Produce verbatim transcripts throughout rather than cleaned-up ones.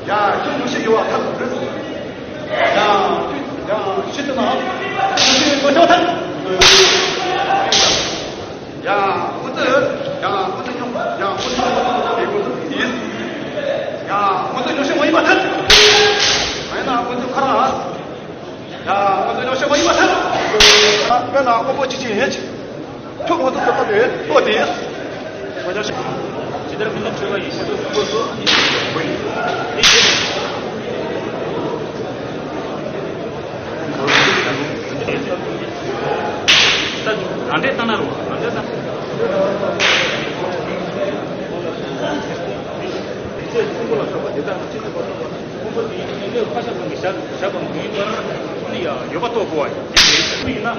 ཡ། ཁྱོད་ཉུང་ཤས་ཡོད་པ་ཐག་རེད། ཡ། ཁྱོད་ཡ་ཤི་དུ་ན་ཉུང་ཤས་ཡོད་པ་ཐག་ཡ། ཁོ་ཚོས་ཡ། ཁོ་ཚོས་ཉུང་ཡ། ཁོ་ཚོས་ཉུང་ཤས་ཡིན། ཡ། ཁོ་ཚོས་ཉུང་ཤས་མ་ཡིན་པ་ཐག་ཡིན་ན་ཁོ་ཚོས་ཁ་ར། ཡ། ཁོ་ཚོས་ཉུང་ཤས་མ་ཡིན་པ་ཐག་དཔེར་ན་དངོས་པོ་གཅིག་གཅིག་ཡིན། ཁྱོད་ཁོ་ཚོ་ཚོ་ལྟ་དེ་ལྟོ་དེ། ཇི་ལྟར་མི་ལ་འཕྲོད་པ་ཡི་ཕྱིར་དུ་སྐུ་སོགས་ནི་ཞེས་པའི་དེ་རེད། རང་འགྲེལ་བཏང་ན་རུང་རང་འགྲེལ་བཏང་། དེ་ཚེ་ཕུང་པོ་ལ་སོགས་པ་དེ་དག་ནི་ཅི་ནུས་པ་ཐོབ་པ། ཕུང་པོ་དེའི་ཉེ་འདོད་ཕ་ཤ་གང་གིས་བཞག་བཞག་པ་མ་ཡིན་པར་ཁོ་ནི་ཡང་ཡོད་པ་རྟོགས་དགོས་པ་ཡིན་ན།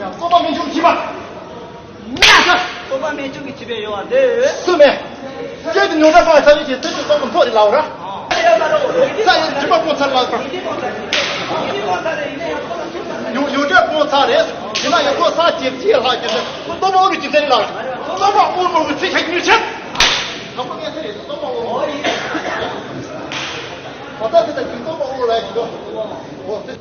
རྩོད་པ་མི་འཇུག་བྱེད་པ། ན་ཚ། རྩོད་པ་མི་འཇུག་བྱེད་པ་ཡོད་པ་འདི། སུ་མེད། སྐད་དུ་ཉོ་ད་པ་ཚ་བའི་ཚེ་ཚེ་ཚོགས་པ་མཐོ་རེ་ལའོ་ར། ས་ཡི་སྒྲིབ་པ་སྤོང་ཚར་ལ་ཡོད་ཡོད་འདྲ་སྤོང་ཚར་རེད། དེ་ན་ཡོད་ཁོ་ས་ཇེ་ཇེ་ལྷག་གི་ཚེ་ཁོ་རྩོད་པ་འུར་གྱི་ཚེ་རེ་ལའོ། རྩོད་པ་འུར་མོ་གི་ཚེ་ཆ་ཉུལ་ཆེ། དང་པོ་ངས་ཚེ་རེ་རྩོད་པ་འུར་མོ། ད་ལྟ་དེ་ལ་རྩོད་པ་འུར་ལ་ཡོད་འོ་ཚེ།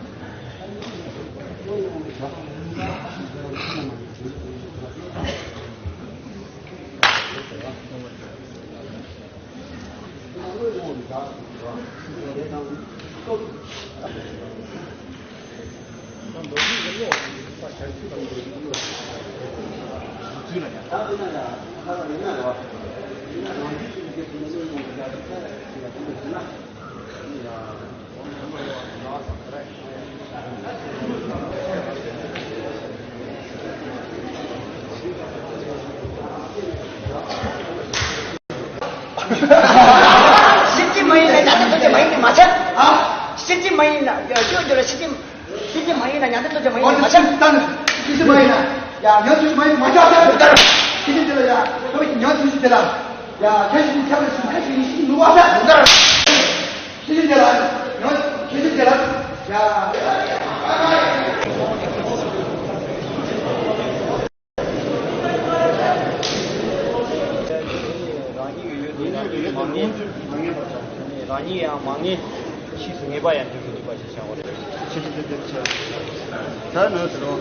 ཤེས་ཀྱི་མ་ཡིན་ན་ཉན་ཐོས་ཐོབ་ཀྱི་མ་ཡིན་ནི་མ་ཚད། ཨ། ཤེས་ཀྱི་མ་ཡིན་ན་ཡ་ཅོ་ཅོ་ལ་ཤེས་ཀྱི་ཤེས་ཀྱི་མ་ཡིན་ན་ཉན་ཐོས་ཐོབ་ཀྱི་མ་ཡིན་ནི་མ་ཚད། ཤེས་ཀྱི་མ་ཡིན་ན་ཡ་ཉན་ཐོས་ཀྱི་མ་ཡིན་ནི་མ་ཚད། ཤེས་ཀྱི་དེ་ལ་ཡ་ཁྱོད་ཉན་ཐོས་ཀྱི་དེ་ལ་ཡ་ཁྱོད་ཤེས་ཀྱི་ཁྱབ་ལ་ཤེས་ཁྱོད་ཤེས་ནི་ཤེས་ཀྱི་ནུ་བ་ཚད། ཁྱེད་ཀྱི་དེ་ལ་ཡང་ཁྱེད་ཀྱི་དེ་ལ་ཡ། རང་ཉིད་ཀྱི་ཡུལ་དུ་ཡང་དུས་མ་ངེས། རང་ཉིད་ཡང་མ་ངེས། ཕྱིས་སུ་ངེས་པ་ཡང་དུས་སུ་ངེས་པ་ཞེས་བྱ་བ་རེད། ཕྱིས་སུ་དེ་དེར་ཆེ། ད་ནི་དེ་རུ།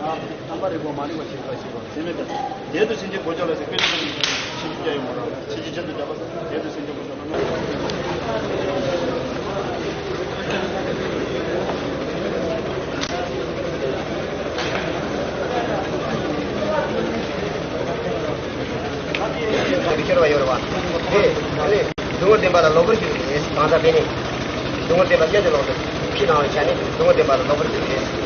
རྣམ་པ་རིག་པ་མ་རིག་པ་ཞིག་པ་ཞིག་པ་དེ་མེད་པས། དེ་དུ་ཕྱིན་ཆད་གོ་ཆོད་ལ་ཟེར་སྐད་ཆ་ཕྱིན་ཆད་ཀྱང་ཡོང་བ་རང་ཕྱིན་ཆད་ཆེད་དུ་བྱ་བ་དེ་དུ་ཕྱིན་ཆད་གོ་ཆོད་ལ་ནོ། ཁྱེར་བ་ཡོད་རེད་བ། དེ་ནི་སྡུག་བསྔལ་བདེན་པ་ལ་ལོག་པར་གྱུར་པའི་གང་ཟག་དེ་ནི། སྡུག་བསྔལ་བདེན་པ་སྐྱོན་དུ་ལོག་སྟེ་ཕྱིར་སྣང་བའི་ཆ་ནས་སྡུག་བསྔལ་བདེན་པ་ལ་ལོག་པར་གྱུར་པའི།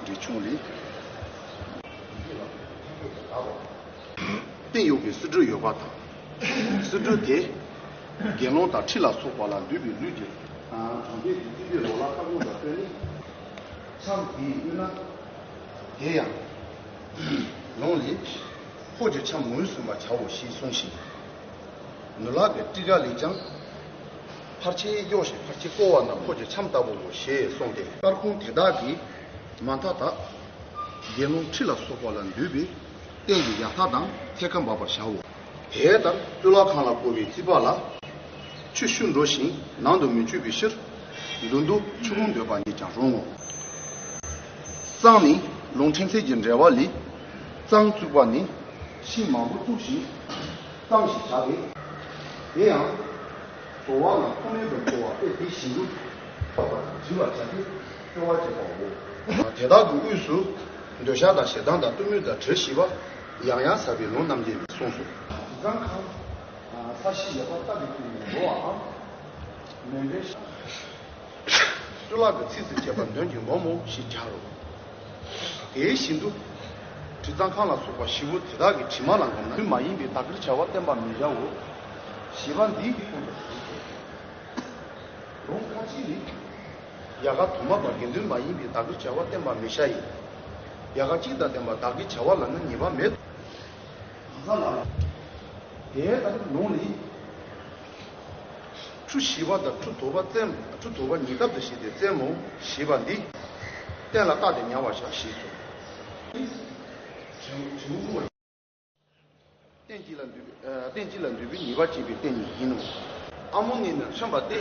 འབྲི་ཆུང་ལས། བསྟན་ཡོད་པའི་སི་ཏུ་ཡོད་པ་དང་། སི་ཏུ་དེ་དགེ་སློང་དང་ཁྲི་ལ་སོགས་པ་ལ་འདུས་པའི་ལུས་ཀྱི་དྲང་ཕན་གྱི་སྤྱི་དཔལ་ལོ་ལ་ཁ་སྐོང་དང་བསྟུན་ནས། ཆམ་དེའི་དབུས་ན། དེ་ཡང་ལུང་ལས། ཕོ་གྱི་ཆམ་ངོས་ཟིན་པར་བྱའོ་ཞེས་གསུངས་ཤིང་། ནུ་ལག་གི་ཊཱི་ཀ་ལས་ཀྱང་། ཕར་ཆེར་གཡོ་ཞིང་ཕར་ཆེར་བསྐོར་བ་ན་ཕོ་གྱི་ཆམ་ལྟ་བུའོ་ཞེས་གསུངས་ཏེ། སྐར་ཁུང་དེ་དག་གིས་མ་མཐའ་དག་དགེ་སློང་ཁྲི་ལ་སོགས་པ་ལ་འདུས་པའི་རྟེན་གྱི་ཡ་མཐའ་དང་ཐད་ཀར་འབབ་པར་བྱའོ། དེ་ལྟར་གཙུག་ལག་ཁང་ལ་བསྐོར་བའི་རྩིག་པ་ལ་ཆུ་ཤུགས་འགྲོ་ཞིང་ནང་དུ་མི་འཁྱུད་པའི་ཕྱིར། མདུན་དུ་ཆུ་ཁུང་འདོད་པ་ཉིད་ཀྱང་རུང་ངོ་། གཙང་ནི་ལུང་ཕྲན་ཚད་ཀྱི་འགྲེལ་བ་ལས། གཙང་བཙུགས་པ་ནི་ཤིང་མང་པོ་བཙུགས་ཤིང་གཙང་ཞེས་བྱ་སྟེ། དེ་ཡང་དོར་བ་ན་ཐོགས་མེད་དུ་འཁོར་བ་སྟེ། དེ་བཞིན་དུ་འཕགས་པ་དང་བྲི་བར་བྱ་སྟེ་སྐྱོ་བ་བྱེད་པའོ། དེ་དག་གི་དབུས་སུ་འདོད་ཆགས་དང་ཞེ་སྡང་དང་གཏི་མུག་དང་དྲི་ཞི་བ་ཡང་ཡང་ཟབ་པའི་ལུང་རྣམ་འབྱེད་ལས་གསུངས་སོ། དྲི་གཙང་ཁང་། ས་གཞི་ཡོད་པ་ལྟ་བུའི་སྟེང་ནས་འགྲོ་བའམ། མེ་འདྲའི། གཙུག་ལག་གི་ཚིགས་སུ་བཅད་པ་མདུན་གྱི་འགོམ་མོ་ཞེས་སྦྱར་རོ། དེ་བཞིན་དུ། དྲི་གཙང་ཁང་ལ་སོགས་པ་བཞི་པོ་དེ་དག་གི་དྲི་མ་ལ་འགོམ་ན། དུས་མ་ཡིན་པའི་བདག་གིར་བྱ་བ་བསྟན་པར་མི་བྱའོ། ཞེས་པ་འདིའི་དོན་དུ་གསུངས་སོ། ལུང་ཁ་ཅིག་ནི། ཡལ་ག་དུ་མ་པ་དགེ་འདུན་མ་ཡིན་པའི་བདག་གིར་བྱ་བ་བསྟན་པར་མི་བྱ་ཡི། ཡལ་ག་གཅིག་དང་ལྡན་པ་བདག་གི་བྱ་བ་ལ་ནི་ཉེས་པ་མེད། གང་ཟག་ལ། དེ་ལྟར་ལུང་ནི། ཁྲུ་ཞི་བ་དང་ཁྲུ་དོར་བ་བཙན། ཁྲུ་དོར་བ་ཉེ་ཐབས་སུ་བྱས་ཏེ་བཙན་མོ་ཞེས་པ་འདི། གཏན་ལ་བཏགས་ཏེ་ཉར་བར་བྱ་ཞེས་སོ། རྟེན་གཅིག་ལ་འདུས་པའི་རྟེན་གཅིག་ལ་འདུས་པའི་ཉེས་པ་བཅས་པའི་རྟེན་ཉིད་ཡིན་ནོ། ཨ་མོ་ནི་ནི་མཚོན་པ་སྟེ།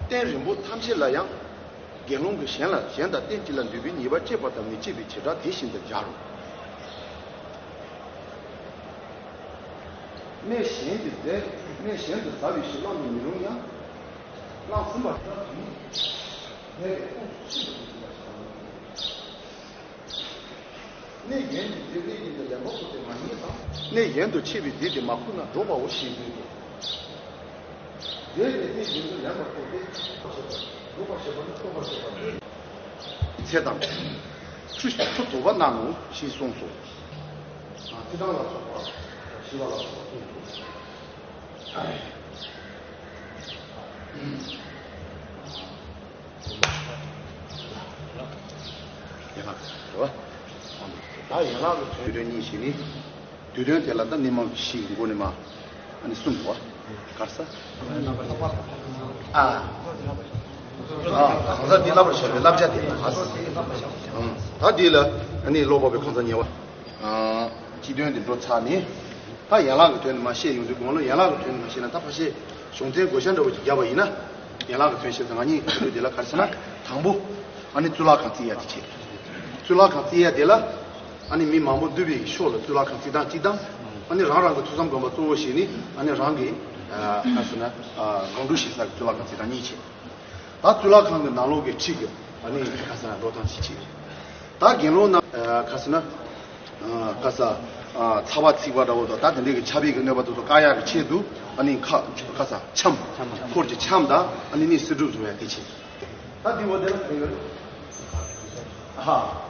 རྟེན་རིང་པོ་ཐམས་ཅད་ལ་ཡང་། དགེ་སློང་གིས་གཞན་ལ་གཞན་དང་རྟེན་གཅིག་ལ་འདུས་པའི་ཉེས་པ་བསྐྱེད་པ་དང་མི་བསྐྱེད་པའི་བྱེ་བྲག་དེ་བཞིན་དུ་སྦྱར་རོ། གནས་གཞན་གྱི་རྫས། གནས་གཞན་དུ་ཟ་བའི་ཕྱིར་བླང་དུ་མི་རུང་ཡང་། བླངས་ཟིན་པ་དེ་དག་གིས་འདས་པའི་ཁོངས་སུ་ཕྱིན་པ་དེ་ཞིག་ལ་བྱ་བ་མིན། གནས་གཞན་གྱི་རྫས་གནས་གཞན་དུ་ལེན་པ་ཁོ་དེ་མ་ཡིན་ཙང་། གནས་གཞན་དུ་ཆད་པའི་རྫས་དེ་མ་ཁུར་ན་འགྲོགས་པའོ་ཞེས་འདོད་དོ། རྫས་དེ་གནས་གཞན་དུ་ལེན་པ་ཁོ་དེ་འགྲོགས་པར་བྱེད་པ་ནི་འགྲོགས་པར་བྱེད་པ་ཁོ། ཚེ་དང་། ཁྲུ་ཁྲུ་དོར་བ་གནང་ངོ་ཞེས་གསུངས་སོ། ཨ། ཚེ་དང་ལ་སོགས་པ་ཞི་བ་ལ་སོགས་པ་གསུངས་སོ། ཡན་ལག་རེད་བ། ད་ཡན་ལག་གི་དོན་དོན་གཉིས་ཤིག་ནི། དུས་དོན་དེ་ལ་ད་གནས་མང་གི་གཞི་ཡི་སྒོ་ནས་མ། ཨ་ནི་གསུམ་བ། གར་ས། ཨ། ཨ། གང་ཟག་འདི་བསླབ་པར་བྱ་བའི་བསླབ་བྱ་དེ་ལ། ཨ། ད་འདི་ལ་ཨ་ནི་ལོག་པ་པའི་གང་ཟག་ཉེ་བ། ཨ། སྤྱི་དོན་དེ་འགྲོ་ཚར་ནས། ད་ཡན་ལག་གི་དོན་དེ་མ་བཤད་ཡོང་དུས་དགུང་ལོ་ཡན་ལག་གི་དོན་དེ་མ་བཤད་ན། ད་ཕལ་ཆེར་གཞུང་ཚན་བགོ་བཤའ་འདྲ་བོ་ཅིག་བརྒྱབ་པ་ཡིན་ན། ཡན་ལག་གི་དོན་བཤད་ཚེ་ང་གཉིས་ག་དུས་དེ་ལ་གར་ཟེར་ན། དང་པོ། ཨ་ནི་གཙུག་ལག་ཁང་བརྩིགས་ཡ་དེ་བྱས། གཙུག་ལག་ཁང་བརྩིགས་ཡ་དེ་ལ། ཨ་ནི་མི་མང་པོ་འདུས་པའི་ཕྱོགས་ལ་གཙུག་ལག་ཁང་བརྩིགས་སྟངས་གཅིག་དང་། ཨ་ནི་རང་རང་གི་ཐོས་བསམ་སྒོམ་པ་གཙོ་བོ་བྱས་ནས། ཨ་ནི་རང་གི། ཨ། ག་ཟེར་ན། ཨ། སྒོམ་སྒྲུབ་བྱེད་ས་གི་གཙུག་ལག་ཁང་བརྩིགས་སྟངས་གཉིས་བྱས། ད་གཙུག་ལག་ཁང་གི་ནང་ལོགས་ཀྱི་ཁྲིད་ཀྱི། ཨ་ནི་ག་ཟེར་ན། འགྲོ་སྟངས་གཅིག་བྱས། ད་དགེ་སློང་རྣམས། ཨ། ག་ཟེར་ན། ཨ། ག་ཟེར། ཨ། ཚ་བ་ཚིག་པ་འདྲ་བོ་དང་། ད་དེ་འདྲའི་གི་ཆགས་པའི་གི་གནོད་པ་དེ་ཚོ་བཀག་ཡག་གི་ཆེད་དུ། ཨ་ནི་ཁ། ག་ཟེར། ཆམ། འཁོར་གྱི་ཆམ་དང་། ཨ་ནི་ནི་སི་ཏུ་བཟོ་ཡ་དེ་བྱས། ད་འདི་བ་དེ་ལ་ག་ཡོད། ཧ།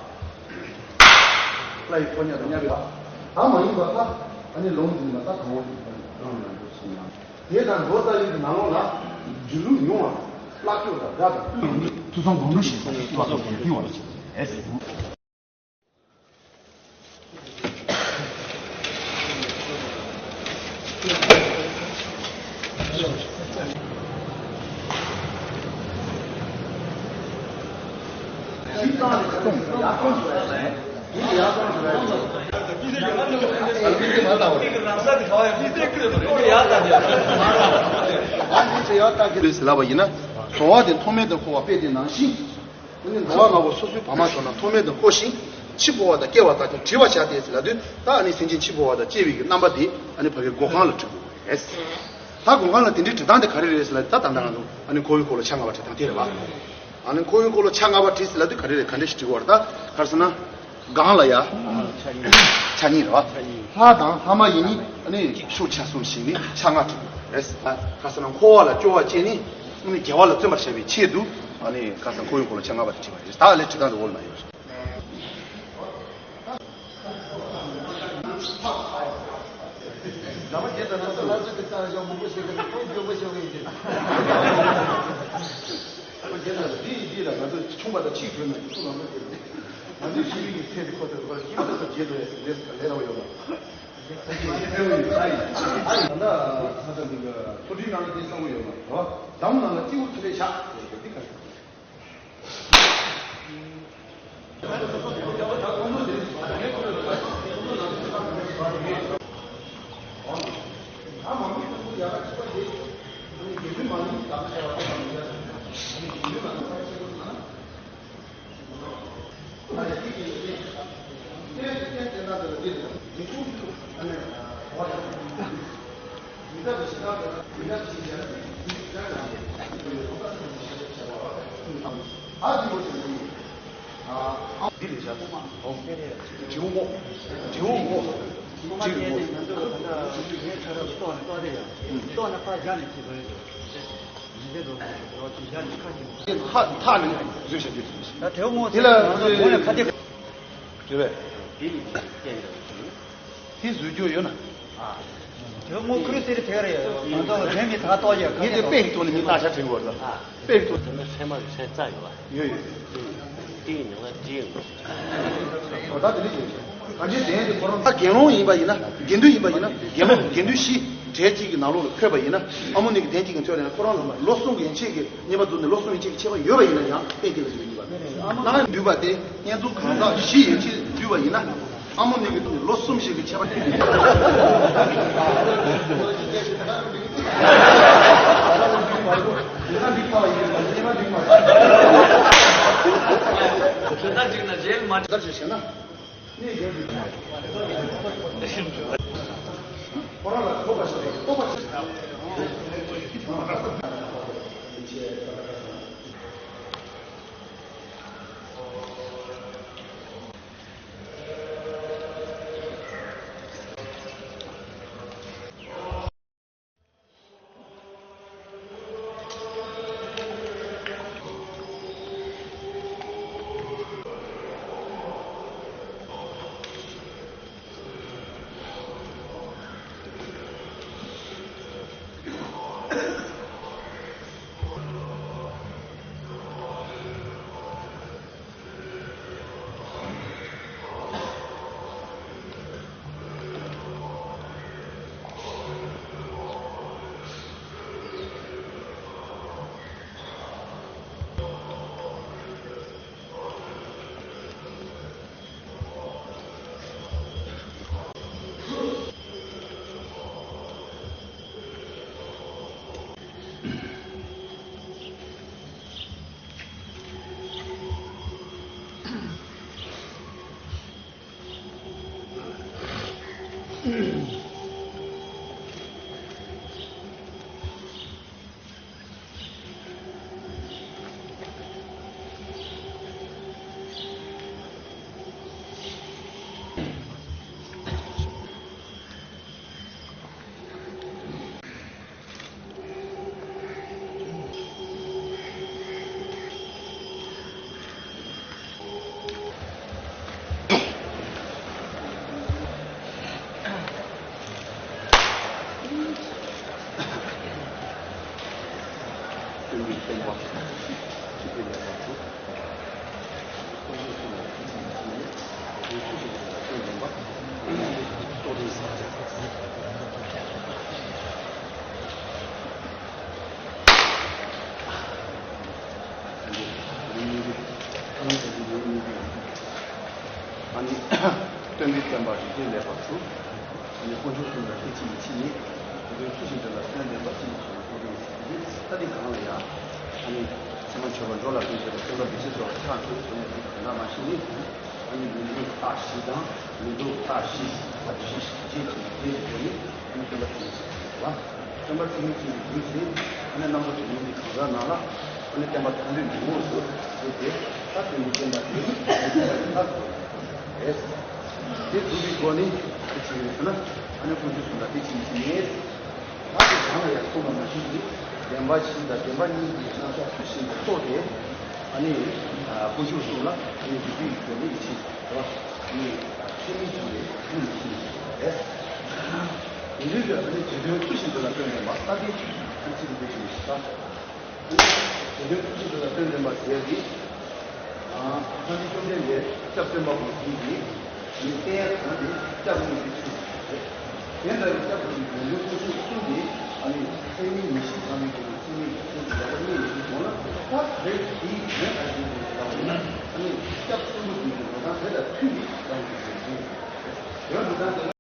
ལྷ་ཡི་ཕོ་ཉ་དང་མཉམ་པའི་ལ། ད་མ་ཡིན་པ་ད། ཨ་ནི་ལུང་འདི་ན་ད་དང་པོ་ཡིན་པ་ནི་རང་ལ་འགྲོ་ཞིང་ཡང་། དེ་དང་འགྲོ་ལྟ་བུའི་ནང་ལོགས་ལ་སྒྱུ་ལུས་མྱོང་བ། ཀླ་ཀློ་དང་དགྲ་དང་བསྟུན་ནས། ཐོས་བསམ་སྒོམ་སྒྲུབ་བྱེད་ས་ཀླ་ཀློ་དང་བསྟུན་བ་ལ་བྱེད། ལབ་པ་ཡིན་ན། འགྲོ་བ་དེ་མཐོ་དམན་དུ་འཁོར་བ་དཔེ་དེ་ནང་བཞིན། ཨ་ནི་འགྲོ་བ་ལྔ་པོ་སོ་སོའི་བར་མ་ཐོབ་ན་མཐོ་དམན་དུ་འཁོར་ཞིང་། འཆི་འཕོ་བ་དང་སྐྱེ་བ་དག་ཀྱང་བྲི་བར་བྱ་སྟེ་ཟེར་ལབ་དུས། ད་ཨ་ནི་སེམས་ཅན་འཆི་འཕོ་བ་དང་སྐྱེ་བའི་གི་རྣམ་པ་དེ་ཨ་ནི་ཕ་གིའི་སྒོ་ཁང་ལ་བྲི་དགོས་རེད། ད་སྒོ་ཁང་ལ་དེ་འདྲའི་བྲི་སྟངས་དེ་ག་རེ་རེད་ཟེར་ལབ་དུས། ད་ད་ལྟ་ང་ཚོ་ཨ་ནི་འཁོར་བའི་འཁོར་ལོ་ཆ་ལྔ་པ་བྲི་སྟངས་དེ་རེད་བ། ཨ་ནི་འཁོར་བའི་འཁོར་ལོ་ཆ་ལྔ་པ་བྲིས་ཟེར་ལབ་དུས་ག་རེ་རེད། ག་འདྲ་ཞིག་བྲི་དགོས་རེད། ད་ག་རེ་ཟེར་ན། སྒང་ལ་ཡ། ཆ་གཉིས་རེད་བ། ལྷ་དང་ལྷ་མ་ཡིན་ནི་ཨ་ནི་ཤུགས་ཆ་གསུམ་ཞིག་ནི་ཆ་ལྔ་བྲི་དགོས་རེད། ད་ག་རེ་ཟེར་ན། འཁོར་བ་ལ་སྐྱོ་བ་སྐྱེ་ནི་ཨ་ནི་དགེ་བ་ལ་བརྩོན་པར་བྱ་བའི་ཆེད་དུ། ཨ་ནི་ག་རེ་ཟེར་ན། འཁོར་བའི་འཁོར་ལོ་ཆ་ལྔ་པ་དེ་བྲིས་པ་རེད། ད་ལས་བྲི་སྟངས་དེ་འོག་ལ་ཡོད་རེད། ལག་པ་བརྒྱད་དང་ལག་པ་ལག་ཚོད་ཀྱི་རྩ་ལ་བཞག་མང་པོ་ཞིག་གི་ཁོང་འགྱོད་པ་ཤོར་གི་ཡིན་ཏེ། ལག་པ་བརྒྱད་དང་འདི་ཡིན། འདི་ལ་ང་ཚོ་ཆུང་བ་དང་ཆིག་བྲོས་ན་ཆུང་ལ་མ་བརྒྱད་ནས། ང་ཚོའི་ཤེས་ཡོན་གྱི་ཚད་དེ་ཁོ་ཚོས་ཁོ་ལ་ཤེས་པ་ཚོ་བརྒྱད་དུ་ཡང་ལས་ལས་ར་བ་ཡོད་ལ། ད་ལྟ་ཁ་ཚ་འདི་ག་ཐོ་ཁྲིའི་ནང་ལ་དེ་གསང་བ་ཡོད་ལ། རེད་བ། འདམ་ནང་ལ་སྤྱི་བོ་ཐུག་རེ་བཞག་ཟེར་གི་འདི་ག་རེད། འདི་ལས་བྱ་ཐོག་མ། འབྲས་བུ་སྔོ། འབྲས་བུ་སྔོ། གཅིག་སྔོ། ཐག་ཐག་ནས་བཟོས་བྱ་རྒྱུ། དེ་ལ་བཟོས་ཤ་དེ་བཟོས་ཤ། རེད་པས། དེ་བཟོས་རྒྱུ་ཡོད་ན། དེ་སྔོན་ཁུར་སེར་དེ་རེད། ང་ཚོ་རེད་མི་ཐག་གཏོགས་ཡ། ངས་དེ་དཔེ་གི་ཐོག་ནས་མི་ལྟ་ཤ་དྲན་གི་བར་ད། དཔེ་གི་ཐོག་དེ་ནས་ཚད་མ་གི་ཚད་རྩ་ཡོད་པ། ཡོད་ཡོད། དེ་ཡིན་ནའང་འདྲི་ཡོང་། ད་དེ་འདྲ་ཡོད། གང་ཅི་དེ་ཡང་དེ་ཁོ་རང་ད་དགེ་སློང་ཡིན་པ་ཡིན་ན། དགེ་འདུན་ཡིན་པ་ཡིན་ན། དགེ་སློང་དགེ་འདུན་བཞི་གྲལ་གཅིག་གི་ནང་ལོགས་ལ་འཁོད་པ་ཡིན་ན། ཨ་མོ་ནི་གི་གདན་གཅིག་གི་ཚོད་ལ་ཡང་ཁོ་རང་ལ་ལོ་གསུམ་གྱི་ཡན་ཆད་ཀྱི་གཉེན་པ་འཛོམས་ནས་ལོ་གསུམ་ཡན་ཆད་ཀྱི་ཁྱད་པར་ཡོད་པ་ཡིན་ན་ཡང་དཔེ་དེ་ལ་བཟོད་པ་ཡིན་པ། སྣང་བ་འདུས་པ་དེ་བསྙེན་རྫོགས་གང་ཟག་བཞི་ཡན་ཆད་འདུས་པ་ཡིན་ན། ཨ་མོ་ནི་གི་ལོ་གསུམ་ཞིག་གི་ཁྱད་པར་ཡོད། ཨ་ནི་སྟོན་པའི་བསྟན་པ་རིགས་ལྡན་ལེགས་པར་གྲུབ། ཨ་ནི་དཀོན་མཆོག་གསུམ་ལ་ཐེག་ཆེན་གྱི་ཆོས་ནི། དེ་དོན་ཚུལ་བཞིན་དུ་ལ་སྟོན་ལྡན་པ་ཅིག་ཡིན་ཞེས་པའི་གོ་དོན་ཟེར་གྱི་འདུག་ད་འདི་གང་ལ་ཡང་། ཨ་ནི་ཚད་མ་མཆོད་པ་འགྲོ་ལ་ཕན་ཕྱིར་སྟོན་པ་འདི་ཕྱིར་སོགས་ལ་ཕྱག་འཚལ་ཞེས་པའི་གོ་དོན་ལ་མ་ཤེས་ནི། ཨ་ནི་མི་འདོད་རྟགས་བཞི་དང་མི་འདོད་རྟགས་བཞི་ཟེར་བ་བཞི་ཞིག་རྗེས་ཀྱི་རྗེས་ཀྱི་སྒོ་ནས་ཨ་ནི་སྟོན་པ་ཐེག་ཆེན་གྱི་ཆོས་ལ། སྟོན་པ་ཐེག་མིན་ཅན་གྱི་རྒྱུད་ཟེར། ཨ་ནི་རྣམ་གྲོལ་དོན་ལྡན་གྱི་གང་ཟག་རྣམས་ལ། ཨ་ནི་བསྟན་པ་ཐམས་ཅད་འབྲིང་འོག་ཏུ་བསྡུས་ཏེ། ད་དོན་གྱི་བསྟན་པ་དེ་ཐམས་ཅད་ལ་ཐར་དགོས་པ་རེད། དེ་བསྡུས་པའི་སྒོ་ནས་ཅི་བྱས་ཡོད་ཟེར་ན། ཨ་ནི་དཀོན་མཆོག་གསུམ་ལ་ཐེག་ཆེན་གྱི་ཆོས་ནི། ད་དེ་གང་ལ་ཡང་གསུངས་པ་ནང་བཞིན་གྱི་བདེན་པ་བཞི་དང་བདེན་པ་གཉིས་ཀྱི་རྣམ་གཞག་ཚུལ་བཞིན་དུ་རྟོགས་ཏེ། ཨ་ནི་དཀོན་མཆོག་གསུམ་ལ་ཨ་ནི་རིགས་པའི་སྒོ་ནས་ཡིད་ཆེས་དང་། ཨ་ནི་ཐེག་མིན་ཅན་གྱི་ཆོས་ནི་ཡིན་པ་རེད། ཡིན་དུས་ཀྱང་ཨ་ནི་དེ་དོན་ཚུལ་བཞིན་དུ་ལ་སྟོན་ལྡན་པ་ལྟ་སྟེ། ཨ་ནི་ཅི་རིགས་པའི་ཆོས་ཤིག་ད། ཨ་ནི་དེ་དོན་ཚུལ་བཞིན་དུ་ལ་སྟོན་ལྡན་པ་ཟེར་ཏེ། ཨ་སངས་རྒྱས་བཅོམ་ལྡན་འདས་སྐྱབས་སྟོན་པ་པོ་ཞིག་གིས་ཨ་ནི་བསྟན་ཡ་དང་ནི་སྐྱབས་གནས་ཀྱི་ཚུལ་རེད། དེ་ལྟ་བུའི་སྐྱབས་གནས་ཀྱི་ཡོན་ཏན་དཀོན་མཆོག་གསུམ་གྱིས་ཨ་ནི་ཚད་མིན་མི་ཤེས་ཚང་མའི་སྒོ་ནས་ཚད་མིན་གྱི་ཚུལ་གྱི་ལས་ཀ་གནས་ཡོད་པའི་སྒོ་ན། ད་དེ་དེའི་དོན་ལ་ཡིན་པའི་ལྟ་བ་ཡིན་ན། ཨ་ནི་སྐྱབས་གསུམ་པོ་འདི་གི་འགྲོ་སྟངས་དེ་དང་མཐུན་པའི་ལྟ་བ་ཡིན་པའི་དོན་འགྲོ་སྟངས་དེ།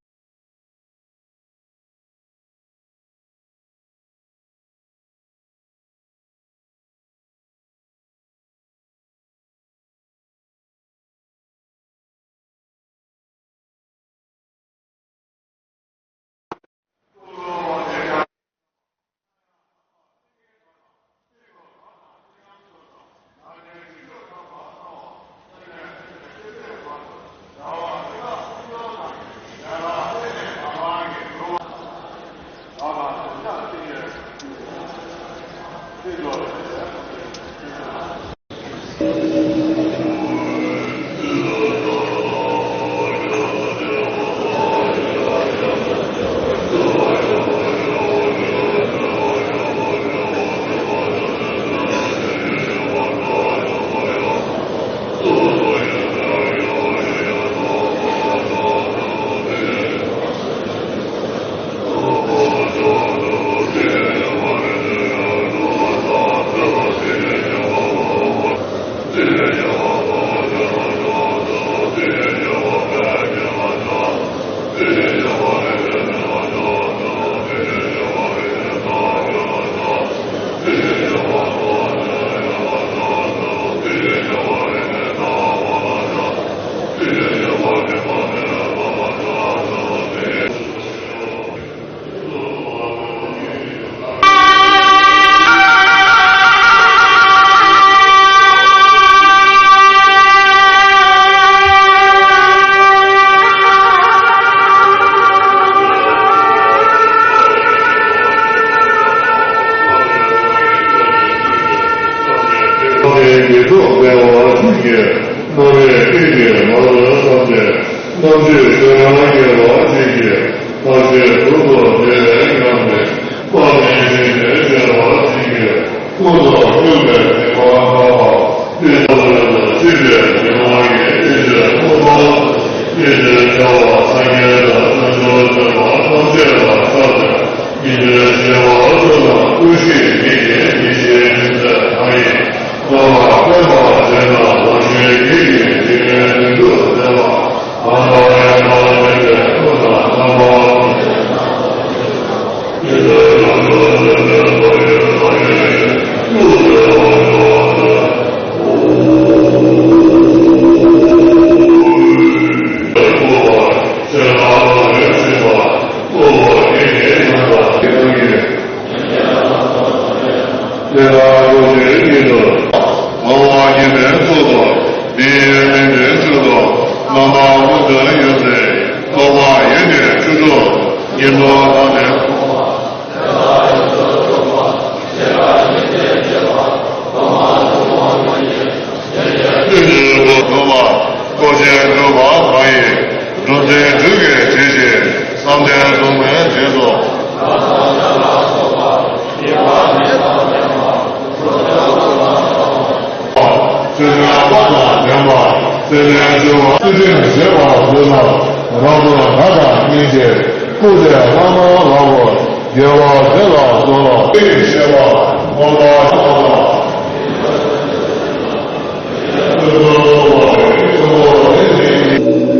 རྣམ་པའི་སྐད་ཀྱིས་མ་ལུས་བསམས་ཏེ། རྣམ་དཔྱོད་ཆོས་རྣམས་རྒྱལ་བ་ཅན་གྱི། ཐབས་ཤེས་གྲུབ་ཏུ་བདེ་བའི་ཉམས་ལེན། དཔག་མེད་ཞིང་དུ་སྐྱེ་བ་ཅན་གྱི། ཀུན་ཏུ་བསྔོས་པའི་ཐེག་པ་འཕགས་པ། ཏིལ་འབྲུ་ལ་སྲིད་པའི་ཉོན་མོངས་ཀྱི་ཨེ་ཤེས་རྣམ་པ། ཨེ་ཤེས་ཐལ་བ་སངས་རྒྱས་དང་དཀོན་མཆོག་སྟོན་པ་ཐམས་ཅད་ལ་བསྔགས་ཏེ། ཉན་ཐོས་སྤྱན་སྔར་སུ་དང་ཀུན་ཤེས་ཉིད་ཀྱི་ཡེ་ཤེས་ཡུམ་ཆེན་དང་ཡིན། མངོན་པར་བརྟན་པར་བྱས་ན་རང་གཞན་གཉིས་ཀྱི་འཇིག་རྟེན་དོན་དུ་བསྟན་པ། ཨ་ནི་ཡང་དག་མེད་པའི་སྐུ་དང་རྣམ་པ། དེ་ལ་རྡོ་རྗེ་ཉིད་དུ། ངོ་བོ་ཉིད་ནི་གཙུག་ཏོར། མི་ཡི་མིང་ནི་ཆུ་ལོག། རྣམ་པ་ཀུན་ཏུ་ཡོད་ཚད། ཐོག་མ་ཡེ་ནས་ཆུ་སྐྱོགས། ཉིན་ཐོ་དང་ནི། ཀུན་གྱི་སྒོ་འགྲོ་བ། སྒོ་ཆེན་སྒྲུབ་པ་གང་ཡིན། སྒྲུབ་རྫས་རྒྱུད་ཀྱི་དྲི་ཞིང་། བསམ་གཏན་སྡུག་བསྔལ་འབྱིན་སོགས། ཆོས་ཀྱི་དཔལ་དང་ལྡན་པ། སེམས་ལྡན་ཆོས་པ། ཚུལ་ཁྲིམས་བཞེས་པ་བཟོད་པ། རབ་ཏུ་དགའ་དང་སྙིང་རྗེ། བཀུར་སྟི་བླ་མ་ལ་གོ། དགེ་བ་དེ་ལ་གསོལ་བ། དེ་ཡི་བཤད་པ་མངོན་པར་བྱ་བ་དང་། ཆོས་སྐུ་གཙོ་བོ་ཆེན་པོ་དེ་ཉིད་ཀྱི།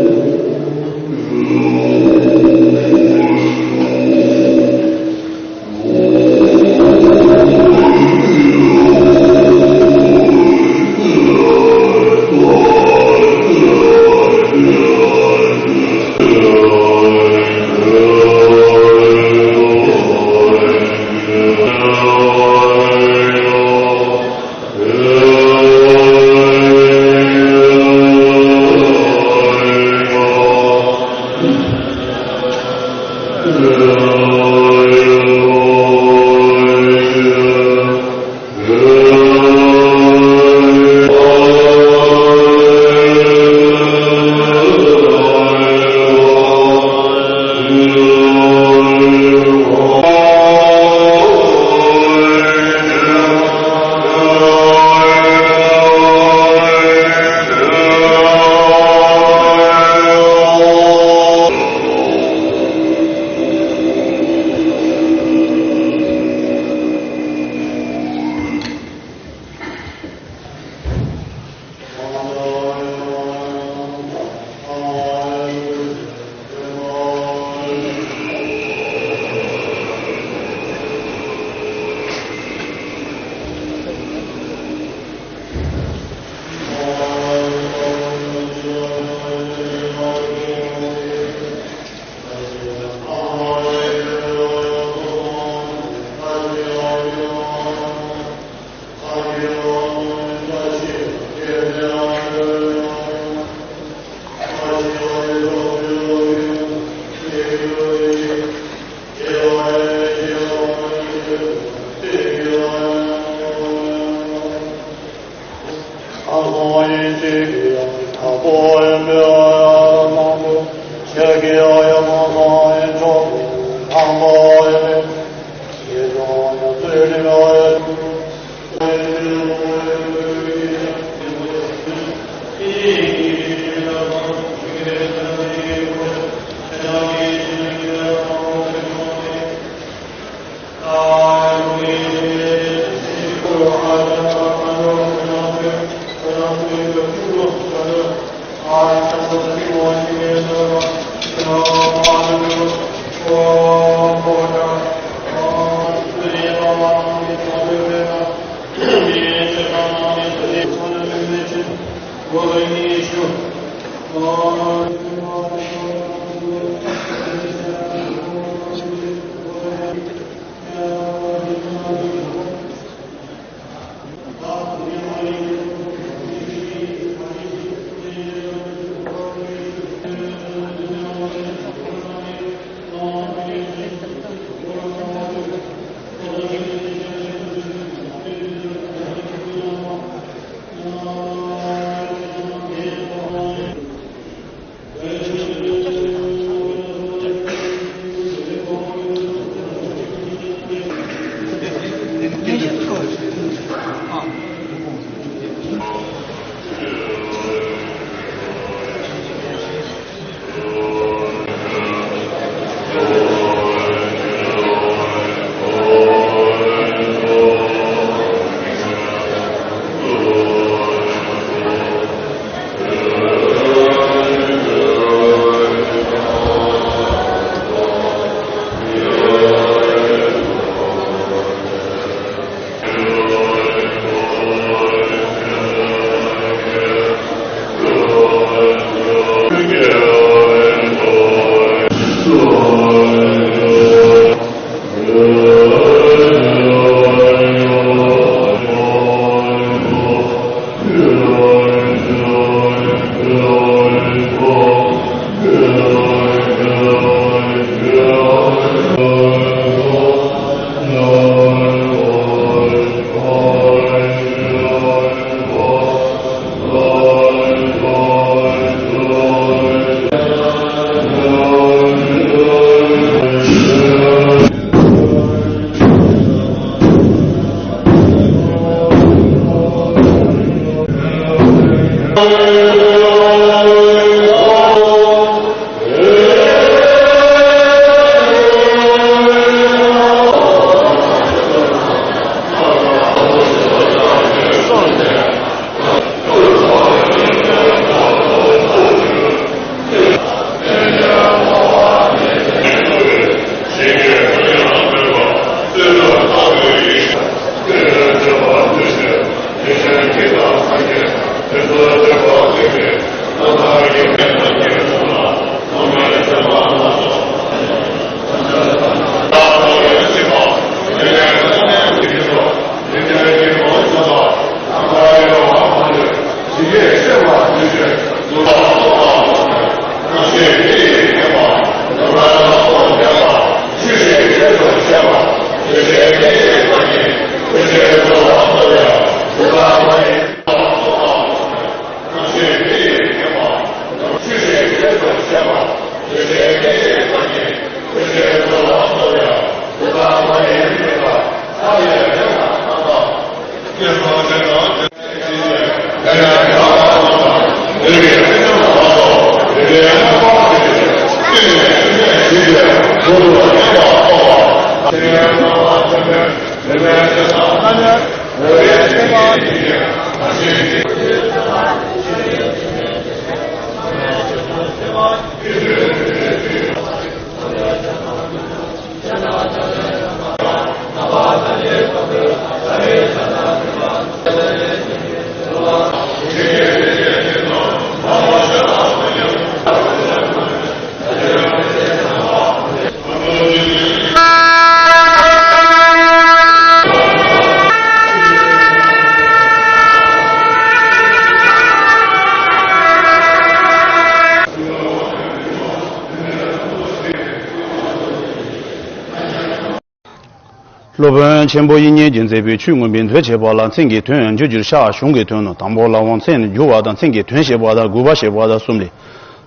སློབ་དཔོན་ཆེན་པོ་དབྱིག་གཉེན་གྱིས་མཛད་པའི་ཆོས་མངོན་པའི་མཛོད་ཅེས་པ་ལ་མཚན་གྱི་དོན་བརྗོད་རྒྱུར་ཤར་གཞུང་གི་དོན་ནི། དང་པོ་ལ་དབང་མཚན་ནི་བསྒྱུར་བ་དང་མཚན་གྱི་དོན་བཤད་པ་དང་དགོས་པ་བཤད་པ་དང་གསུམ་ལས།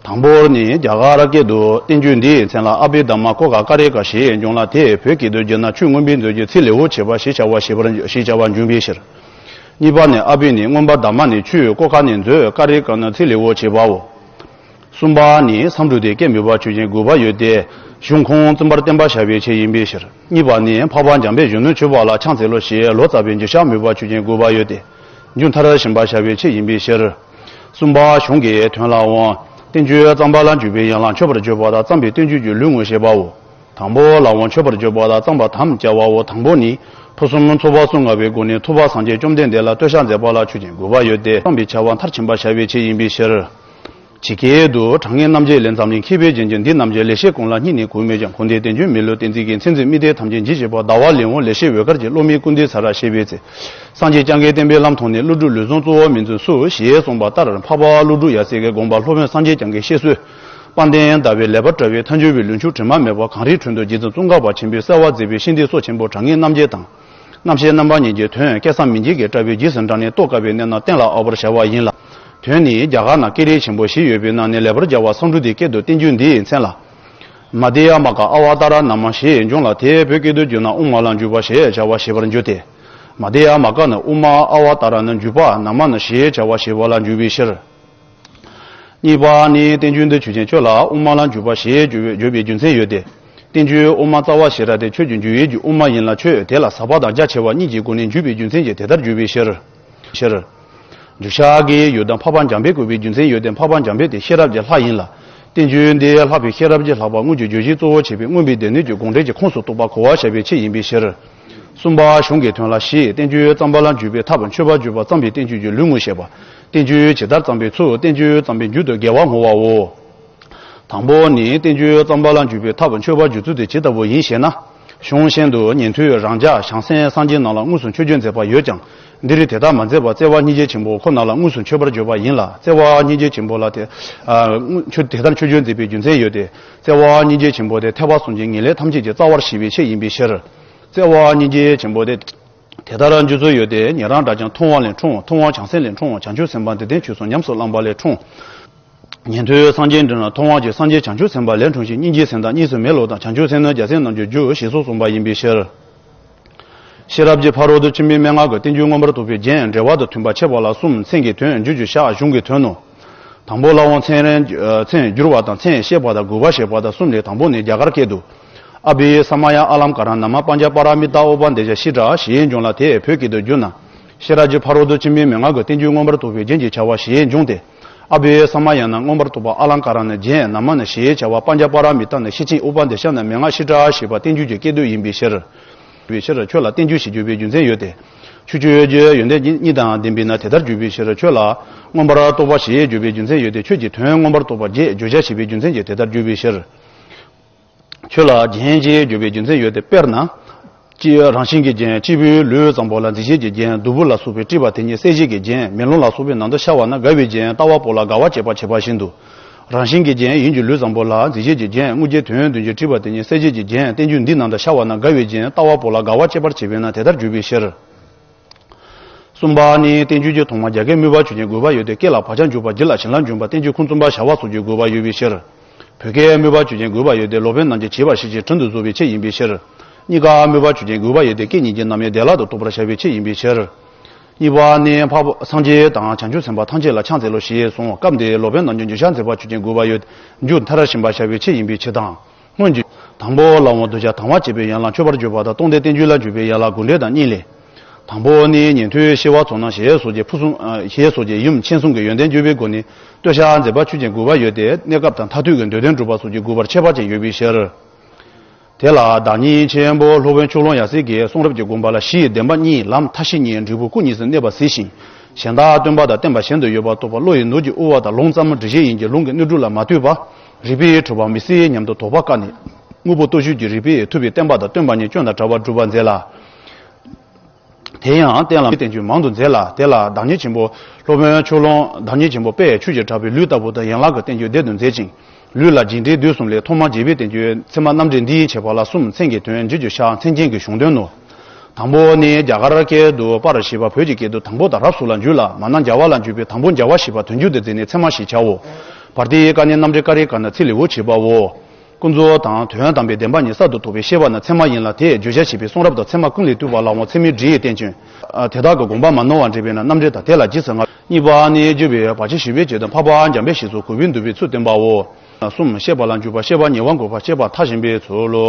དང་པོ་ནི་རྒྱ་གར་སྐད་དུ་བསྟན་བཅོས་འདིའི་མཚན་ལ་ཨ་བྷི་དྷརྨ་ཀོ་ཀ་ཀ་རི་ཀ་ཞེས་འབྱུང་ལ། དེ་བོད་སྐད་དུ་བསྒྱུར་ན་ཆོས་མངོན་པའི་མཛོད་ཀྱི་ཚིག་ལེའུར་བྱེད་པ་ཞེས་བྱ་བ་ཞེས་པར་ཞེས་བྱ་བ་འབྱུང་བའི་ཕྱིར། གཉིས་པ་ནི་ཨ་བྷི་ནི་མངོན་པ། དྷརྨ་ནི་ཆོས། ཀོ་ཀ་ནི་མཛོད། ཀ་རི་ཀ་ནི་ཚིག་ལེའུར་བྱེད་པའོ། གསུམ་པ་ནི་མཚམས་སྦྲུལ་ཏེ་སྐད་མོས་པ་ཆོས་ཅན་དགོས་པ་ཡོད་དེ། གཞུང་ཁུངས་བཙུན་པར་བསྟན་པར་བྱ་བའི་ཆེད་ཡིན་པའི་ཕྱིར། གཉིས་པ་ནི་འཕགས་པ་འཇམ་དཔལ་གཞོན་ནུར་གྱུར་པ་ལ་ཕྱག་འཚལ་ལོ་ཞེས་ལོ་ཙཱ་བའི་འགྱུར་ཕྱག་མོས་པ་ཆོས་ཅན་དགོས་པ་ཡོད་དེ། མཇུག་མཐར་ཕྱིན་པར་བྱ་བའི་ཆེད་ཡིན་པའི་ཕྱིར། གསུམ་པ་གཞུང་གི་དོན་ལའང་། བསྟན་བཅོས་བརྩམ་པ་ལ་འཇུག་པའི་ཡན་ལག་མཆོད་པར་བརྗོད་པ་དང་བརྩམས་པའི་བསྟན་བཅོས་ཀྱི་ལུས་དངོས་བཤད་པའོ། དང་པོ་ལའང་མཆོད་པར་བརྗོད་པ་དང་བརྩམ་པ་དམ་བཅའ་བའོ། དང་པོ་ནི། ཕུན་སུམ་ཚོགས་པ་གསུང་ངེས་པའི་སྒོ་ནས་ཐུབ་པ་སངས་རྒྱས་བཅོམ་ལྡན་འདས་ལ་བསྟོད་ཕྱག་མཛད་པ་ལ་ཆོས་ཅན་དགོས་པ་ཡོད་དེ། བརྩམས་པའི་བྱ་བ་མཐར་ཕྱིན་པར་བྱ་བའི་ཆེད་ཡིན་པའི་ཕྱིར། ཇི་སྐད་དུ། དྲང་ངེས་རྣམ་འབྱེད་ལས་འཛམ་གླིང་མཁས་པའི་རྒྱན་གྱི། འདི་རྣམས་ཀྱི་ལེགས་བཤད་ཀུན་ལ་སྙིང་ནས་གུས་མོས་ཀྱང་། ཁུངས་ལྡན་བསྟན་བཅོས་མི་ལུས་བསྟན་འཛིན་གྱི། མཚན་འཛིན་དམིགས་གཏད་ཐམས་ཅད་འཇིག་བྱེད་པ། ཟླ་བ་ལེའུ་ལེགས་བཤད་འོད་དཀར་གྱི། སློབ་མའི་སྐུ་འདི་ཚར་ཞེས་པའི་ཚེ། སངས་རྒྱས་བསྐྱངས་དཀའི་བསྟན་པའི་ལམ་མཐོང་ནས། ཀླུ་སྒྲུབ་ལུས་ཟུངས་གཙོ་བོར་མི་འཛིན་སུ། ཞེས་གསུངས་པ་ལྟར་འཕགས་པ་ཀླུ་སྒྲུབ་ཡབ་སྲས་ཀྱི་དགོངས་པ་སློབ་དཔོན་སངས་རྒྱས་བསྐྱངས་དཀའི་བཤད་སྲོལ། དཔལ་ལྡན་ཟླ་བའི་ལེགས་པར་བཀྲལ་བའི་མཐའ་འཇུག་པའི་ལུས་ཆུང་དྲི་མ་མེད་པ། གངས་རིའི་ཁྲོད་དུ་རྗེ་བཙུན་ཙོང་ཁ་པ་ཆེན་པོས་གསལ་བར་མཛད་པའི་ཤིང་རྟའི་སྲོག་ཆེན་པོ། དྲང་ངེས་རྣམ་འབྱེད་དང་། རྣམ་བཤད་རྣམ་པ་གཉིས་ཀྱི་དོན་སྐལ་བཟང་མི་འཇིགས་ཀྱིས་བཀྲལ་བའི་རྗེས་སུ་འབྲངས་ནས་རྟོགས་དཀའ་བའི་གནས་རྣམས་གཏན་ལ་དབབ་པར་བྱ་བ་ཡིན་ལ། དོན་ནི་རྒྱ་གར་ན་ཀེ་རི་ཆེན་པོ་བཞི་ཡོད་པའི་ནང་ནས་ལེགས་པར་སྦྱར་བ་མཚམས་སྦྲུལ་ཏེ་སྐད་དུ་བསྟན་བཅོས་འདིའི་མཚན་ལ། མ་དྷྱ་མ་ཀ་ཨ་བ་ཏཱ་ར་ན་མ་ཞེས་འབྱུང་ལ། དེ་བོད་སྐད་དུ་བསྒྱུར་ན་དབུ་མ་ལ་འཇུག་པ་ཞེས་བྱ་བ་ཞེས་པར་འགྱུར་ཏེ། མ་དྷྱ་མ་ཀ་ནི་དབུ་མ། ཨ་བ་ཏཱ་ར་ནི་འཇུག་པ། ན་མ་ནི་ཞེས་བྱ་བ་ཞེས་པ་ལ་འཇུག་པའི་ཕྱིར། གཉིས་པ་ནི། བསྟན་བཅོས་འདི་ཆོས་ཅན། ཆོས་ལ་དབུ་མ་ལ་འཇུག་པ་ཞེས་བརྗོད་པའི་རྒྱུ་མཚན་ཡོད་དེ། བསྟན་བཅོས་དབུ་མ་རྩ་བ་ཤེས་རབ་སྟེ། ཆོས་ཀྱི་འཇུག་ཡུལ་གྱི་དབུ་མ་ཡིན་ལ། ཆོས་དེ་ལ་ཟབ་པ་དང་རྒྱ་ཆེ་བ་གཉིས་ཀྱི་སྒོ་ནས་འཇུག་པའི་རྒྱུ་མཚན་གྱིས་དེ་ལྟར་བརྗོད་པའི་ཕྱིར། ཕྱིར། འགྱུར་ཕྱག་གི་ཡུལ་དུ་འཕགས་པ་འཇམ་དཔལ་བཀོད་པའི་རྒྱུ་མཚན་ཡོད་དེ། འཕགས་པ་འཇམ་དཔལ་དེ་ཤེས་རབ་ཀྱི་ལྷ་ཡིན་ལ། བསྟན་བཅོས་འདི་ལྷག་པའི་ཤེས་རབ་ཀྱི་ལྷག་པ་དངོས་ཀྱི་བརྗོད་གཞིའི་གཙོ་བོར་བྱས་པའི་མངོན་པའི་སྡེ་སྣོད་ཀྱི་དགོངས་འགྲེལ་གྱི་ཁོངས་སུ་གཏོགས་པ་གོ་བར་བྱ་བའི་ཆེད་ཡིན་པའི་ཕྱིར། གསུམ་པ་གཞུང་གི་དོན་ལ་བཞི། བསྟན་བཅོས་བརྩམ་པ་ལ་འཇུག་པའི་ཐབས། མཆོད་པར་བརྗོད་པ། བརྩམས་པའི་བསྟན་བཅོས་ཀྱི་ལུས་དངོས་བཤད་པ། བསྟན་བཅོས་ཇི་ལྟར་བརྩམས་པའི་ཚུལ། བསྟན་བཅོས་བརྩམས་པའི་མཇུག་ཏུ་དགེ་བ་བསྔོ་བའོ། དང་པོ་ནི། བསྟན་བཅོས་བརྩམ་པ་ལ་འཇུག་པའི་ཐབས། མཆོད་པར་བརྗོད་ཚུལ་དེ་ཇི་ལྟ་བུ་ཡིན་ཞེ་ན། གཞུང་གཞན་དུ་ཉན་ཐོས་རང་ཅག་བྱང་སེམས་སངས་རྒྱས་རྣམས་ལ་དངོས་སུ་མཆོད་བརྗོད་མཛད་པ་ཡོད་ཀྱང་། འདིར་དེ་ལྟར་མ་མཛད་པར་བརྩེ་བ་སྙིང་རྗེ་ཆེན་པོ་ཁོ་ན་ལ་དངོས་སུ་མཆོད་པར་བརྗོད་པ་ཡིན་ལ། བརྩེ་བ་སྙིང་རྗེ་ཆེན་པོ་ལ་དེ། ཨ། མཆོད། དེ་ལྟར་མཆོད་བརྗོད་མཛད་པའི་རྒྱུ་མཚན་ཡོད་དེ། བརྩེ་བ་སྙིང་རྗེ་ཆེན་པོ་དེ་ཐེག་པ་གསུམ་གྱི་ངེས་ལེགས་ཐམས་ཅད་ཀྱི་རྩ་བར་བཞེས་པའི་ཆེད་ཡིན་པའི་ཕྱིར། བརྩེ་བ་སྙིང་རྗེ་ཆེན་པོ་དེ། དེ་ལྟར་འཇུག་ཚུལ་ཡོད་དེ། ཉན་རང་འདྲ་ཀྱང་མཐོང་བ་ལས་འཁྲུངས། མཐོང་བ་བྱང་སེམས་ལས་འཁྲུངས། བྱང་ཆུབ་སེམས་དཔའ་འདི་དོན་ཆོས་སུ་ཉམས་སུ་བླངས་པ་ལས་འཁྲུངས། ཉན་ཐོས་སངས་རྒྱས་འབྲིང་ལ་མཐོང་བ་གཅིག། སངས་རྒྱས་བྱང་ཆུབ་སེམས་དཔའ་ལས་འཁྲུངས་ཤིང་། སྙིང་རྗེའི་སེམས་དང་གཉིས་སུ་མེད་བློ་དང་། བྱང་ཆུབ་སེམས་ནི་རྒྱལ་སྲས་རྣམས་ཀྱི་རྒྱུ། ཞེས་སོགས་གསུངས་པ་ཡིན་པའི་ཕྱིར། ཤེས་རབ་ཀྱི་ཕ་རོལ་ཏུ་ཕྱིན་པའི་མན་ངག་གི་བསྟན་བཅོས་མངོན་པར་རྟོགས་པའི་རྒྱན་འགྲེལ་པ་དང་མཐུན་པ་ཕྱེ་བ་ལ་གསུམ། མཚན་གྱི་དོན། མཇུག་གི་ཞག་གཞུང་གི་དོན་ནོ། དང་པོ་ལའང་མཚན་རེ། མཚན་བསྒྱུར་བ་དང་མཚན་བཤད་པ་དང་དགོས་པ་བཤད་པ་དང་གསུམ་ལས། དང་པོ་ནི་རྒྱ་གར་སྐད་དུ། ཨ་བྷི་ས་མ་ཡ་ཨ་ལཾ་ཀ་ར་ན་མ་པཉྩ་པཱ་ར་མི་ཏཱ་ཨུ་པ་དེ་ཤ་ཤི་ཏྲ་ཞེས་འབྱུང་ལ། དེ་བོད་སྐད་དུ་བསྒྱུར་ན། ཤེས་རབ་ཀྱི་ཕ་རོལ་ཏུ་ཕྱིན་པའི་མན་ངག་གི་བསྟན་བཅོས་མངོན་པར་རྟོགས་པའི་རྒྱན་གྱི་བྱ་བ་ཞེས་འབྱུང་སྟེ། ཨ་བྷི་ས་མ་ཡ་ན་མངོན་པར་རྟོགས་པ་ཨ་ལཾ་ཀ་ར་ནི་རྒྱན། ན་མ་ནི་ཞེས་བྱ་བ། པཉྩ་པཱ་ར་མི་ཏཱ་ནི་ཤེར་ཕྱིན། ཨུ་པ་དེ་ཤ་ནི་མན་ངག། ཤི་ཏྲ་ཞེས་པ་བསྟན་བཅོས་ཀྱི་སྐད་དོད་ཡིན་པའི་ཕྱིར། བའི་ཕྱིར། ཆོས་ལ་བསྟན་བཅོས་ཞེས་བརྗོད་པའི་རྒྱུ་མཚན་ཡོད་དེ། ཆོས་སྤྱོད་ཀྱི་ཡོན་ཏན་གཉིས་དང་ལྡན་པས་ན་དེ་ལྟར་བརྗོད་པའི་ཕྱིར། ཆོས་ལ་མངོན་པར་རྟོགས་པ་ཞེས་བརྗོད་པའི་རྒྱུ་མཚན་ཡོད་དེ། ཆོས་ཀྱི་དོན་མངོན་པར་རྟོགས་པ་བརྒྱད། བརྗོད་བྱ་ཞེས་པའི་རྒྱུ་མཚན་གྱིས་དེ་ལྟར་བརྗོད་པའི་ཕྱིར། ཆོས་ལ་རྒྱན་ཞེས་བརྗོད་པའི་རྒྱུ་མཚན་ཡོད་དེ། དཔེར་ན། སྤྱི་རང་བཞིན་གྱི་རྒྱན། སྤྱི་བོའི་ལུས་བཟང་པོ་ལ་མཛེས་བྱེད་ཀྱི་རྒྱན། གདུ་བུ་ལ་སོགས་པའི་དཀྲིས་པ་དེ་ཉིད་གསལ་བྱེད་ཀྱི་རྒྱན། མེ་ལོང་ལ་སོགས་པའི་ནང་དུ་ཤར་བ་ན་དགའ་བའི་རྒྱན། ལྟ་བ་པོ་ལ་དགའ་བ་སྐྱེད་པར་བྱེད་པ་བཞིན་དུ། རང་བཞིན་གྱི་རྒྱན་ཡིད་ཀྱི་ལུས་བཟང་པོ་ལ་མཛེས་བྱེད་ཀྱི་རྒྱན། དངོས་རྒྱན་དོན་བདུན་གྱི་དཀྲིས་པ་དེ་ཉིད་གསལ་བྱེད་ཀྱི་རྒྱན། བསྟན་བཅོས་འདི་ནང་དུ་ཤར་བ་ན་དགའ་བའི་རྒྱན། ལྟ་བ་པོ་ལ་དགའ་བ་སྐྱེད་པར་བྱེད་པས་ན་དེ་ལྟར་བརྗོད་པའི་ཕྱིར། གསུམ་པ་ནི། བསྟན་བཅོས་ཀྱི་ཐོག་མ་རྒྱ་སྐད་སྨོས་པ་ཆོས་ཅན་དགོས་པ་ཡོད་དེ། སྐད་ལ་བག་ཆགས་འཇུག་པ། རྒྱུད་ལ་བྱིན་རླབས་འཇུག་པ། བསྟན་བཅོས་ཁུངས་བཙུན་པ་བྱ་བ་སོགས་ཀྱི་དགོས་པ་ཡོད་པའི་ཕྱིར། བོད་སྐད་སྨོས་པ་ཆོས་ཅན་དགོས་པ་ཡོད་དེ། སློབ་དཔོན་རྣམས་ཀྱིས་བྱས་པ་ཞིག་ཅིག་དྲུང་དུ་བཟོ་བའི་ཆེད་ཡིན་པའི་ཕྱིར། གཉིས་ཀ་སྨོས་པ་ཆོས་ཅན་དགོས་པ་ཡོད་དེ། སྐད་གཉིས་ཀྱི་རྣམ་དབྱེ་བདེ་བླག་ཏུ་རྟོགས་པར་བྱ་བའི་ཆེད་ཡིན་པའི་ཕྱིར། གཉིས་པ་ནི། འཕགས་པ་སངས་རྒྱས་དང་བྱང་ཆུབ་སེམས་དཔའ་ཐམས་ཅད་ལ་ཕྱག་འཚལ་ལོ་ཞེས་གསུངས། སྐབས་འདིར་སློབ་དཔོན་རྣམས་ཀྱིས་འགྱུར་ཕྱག་མཛད་པ་ཆོས་ཅན་དགོས་པ་ཡོད། མཇུག་མཐར་ཕྱིན་པར་བྱ་བའི་ཆེད་ཡིན་པའི་ཕྱིར་དང་། སྔོན་གྱི། དང་པོ་ལའང་གདུལ་བྱ་དང་བ་བསྐྱེད་པའི་ཡན་ལག་མཆོད་པར་བརྗོད་པ་དང་། སྟོང་སྡེ་བསྟན་བཅོས་ལ་འཇུག་པའི་ཡན་ལག་དགོངས་འགྲེལ་དང་གཉིས་ལས། དང་པོ་ནི། ཉན་ཐོས་ཤེས་པ་ཚོགས་རྣམས་ཞེས་སོགས་ཀྱི་ཕུན་སུམ། ཞེས་སོགས་ཀྱི་ཡུམ་མཁྱེན་གསུམ་གྱི་ཡོན་ཏན་བརྗོད་པའི་སྒོ་ནས་བསྟོད་བྱ་མཛད་པ་ཆོས་ཅན་དགོས་པ་ཡོད་དེ། གནས་སྐབས་དང་མཐར་ཐུག་གི་འདོད་དོན་སྒྲུབ་པ་སོགས་ཀྱི་དགོས་པར་ཁྱད་པར་ཅན་ཡོད་པའི་ཕྱིར། དེ་ལ་བདག་ཉིད་ཆེན་པོ་སློབ་དཔོན་ཕྱོགས་གླང་ཡབ་སྲས་ཀྱིས་གསུང་རབ་ཀྱི་དགོངས་པ་ལ་གཞི་ཡི་བདེན་པ་གཉིས། ལམ་མཐའ་བཞི་གཉིས། འབྲས་བུ་སྐུ་གཉིས་སུ་གནས་པ་གཟིགས་ཤིང་། གཞན་དག་སྟོན་པ་དང་བསྟན་པ་གཞན་དུ་ཡོད་པ་རྟོགས་པ། བློ་ཡི་ནོར་གྱིས་དབུལ་བ་དང་། ལུང་ཙམ་འགྲེལ་བཤད་ཡིན་གྱི་ལུང་གི་དངོས་གྲུབ་ལ་མ་ལྟོས་པར། རིགས་པས་འཁྲུལ་པ་མི་སྲིད་སྙམ་དུ་དོགས་པ་བཀག་ནས། དངོས་པོ་སྟོབས་བཅུ་གྱིས་རིགས་པས་ཐུབ་པའི་བསྟན་པ་དང་སྟོན་པ་ཉིད་སྐྱོན་དང་བྲལ་བར་སྒྲུབ་པར་མཛད་ལ། དེ་ཡང་གཏན་ལ་བསྟན་བཅོས་མང་དུ་མཛད་ལ། དེ་ལ་བདག་ཉིད་ཆེན་པོ་སློབ་དཔོན་ཕྱོགས་གླང་། བདག་ཉིད་ཆེན་པོ་དཔལ་ཆོས་ཀྱི་གྲགས་པའི་ལུས་ལྟ་བུ་དང་ཡན་ལག་གི་བསྟན་བཅོས་སྡེ་བདུན་མཛད་ཅིང་། ལུས་ལ་རྒྱས་འགྲེལ་བསྡུས་གསུམ་ལས། ཐོག་མར་རྒྱས་པའི་བསྟན་བཅོས་ཚད་མ་རྣམ་འགྲེལ་འདིའི་ཁྱད་པར་ལ་གསུམ། མཚན་གྱི་དོན། མཇུག་གི་ཞག་མཚན་ཅན་གྱི་གཞུང་དོན་ནོ། དང་པོ་ནི་རྒྱ་གར་སྐད་དུ་པར་ཞེས་པ་བོད་ཀྱི་སྐད་དུ་དང་པོ་དང་རབ་སོགས་ལ་འཇུག་ལ། མ་ན་རྒྱ་བ་ལ་འཇུག་པའི་དང་པོ་རྒྱ་བ་ཞེས་པ་དོན་འཇུག་ཏུ་བརྩིས་ནས་ཚད་མ་ཞེས་བྱའོ། བར་དེའི་བཀའ་ནི་རྣམ་འགྲེལ་ཀ་རའི་བཀའ་ན་ཚིག་ལེའུར་བྱས་པའོ། ཀུན་རྫོབ་དང་དོན་དམ་པའི་བདེན་པ་གཉིས་གསར་དུ་རྟོགས་པའི་ཤེས་པ་ནི་ཚད་མ་ཡིན་ལ། དེས་བརྗོད་བྱ་བྱེད་པའི་གསུང་རབ་དང་ཚད་མ་ཀུན་ལས་བཏུས་པ་ལའང་ཚད་མའི་སྒྲས་བསྟན་ཅིང་། དེ་དག་གི་དགོངས་པ་མ་ནོར་བར་འགྲེལ་བས་ན་རྣམ་འགྲེལ་དང་དེ་ལ་རྗེས་སུ་དབང་བ། གཉིས་པ་ནི་བརྗོད་པའི་བར་ཆད་ཞི་བའི་ཆེད་དུ་འཕགས་པ་འཇམ་དཔལ་ཞི་སོགས་གུས་པས་འདུད་པའི་ཚུལ་བསྟན་པའོ། གསུམ། བཤད་པ་ལ་འཇུག་པ། བཤད་པ་ཉེ་བར་འགོད་པ། བཤད་པ་མཐར་ཕྱིན་པའི་ཚུལ་ལོ།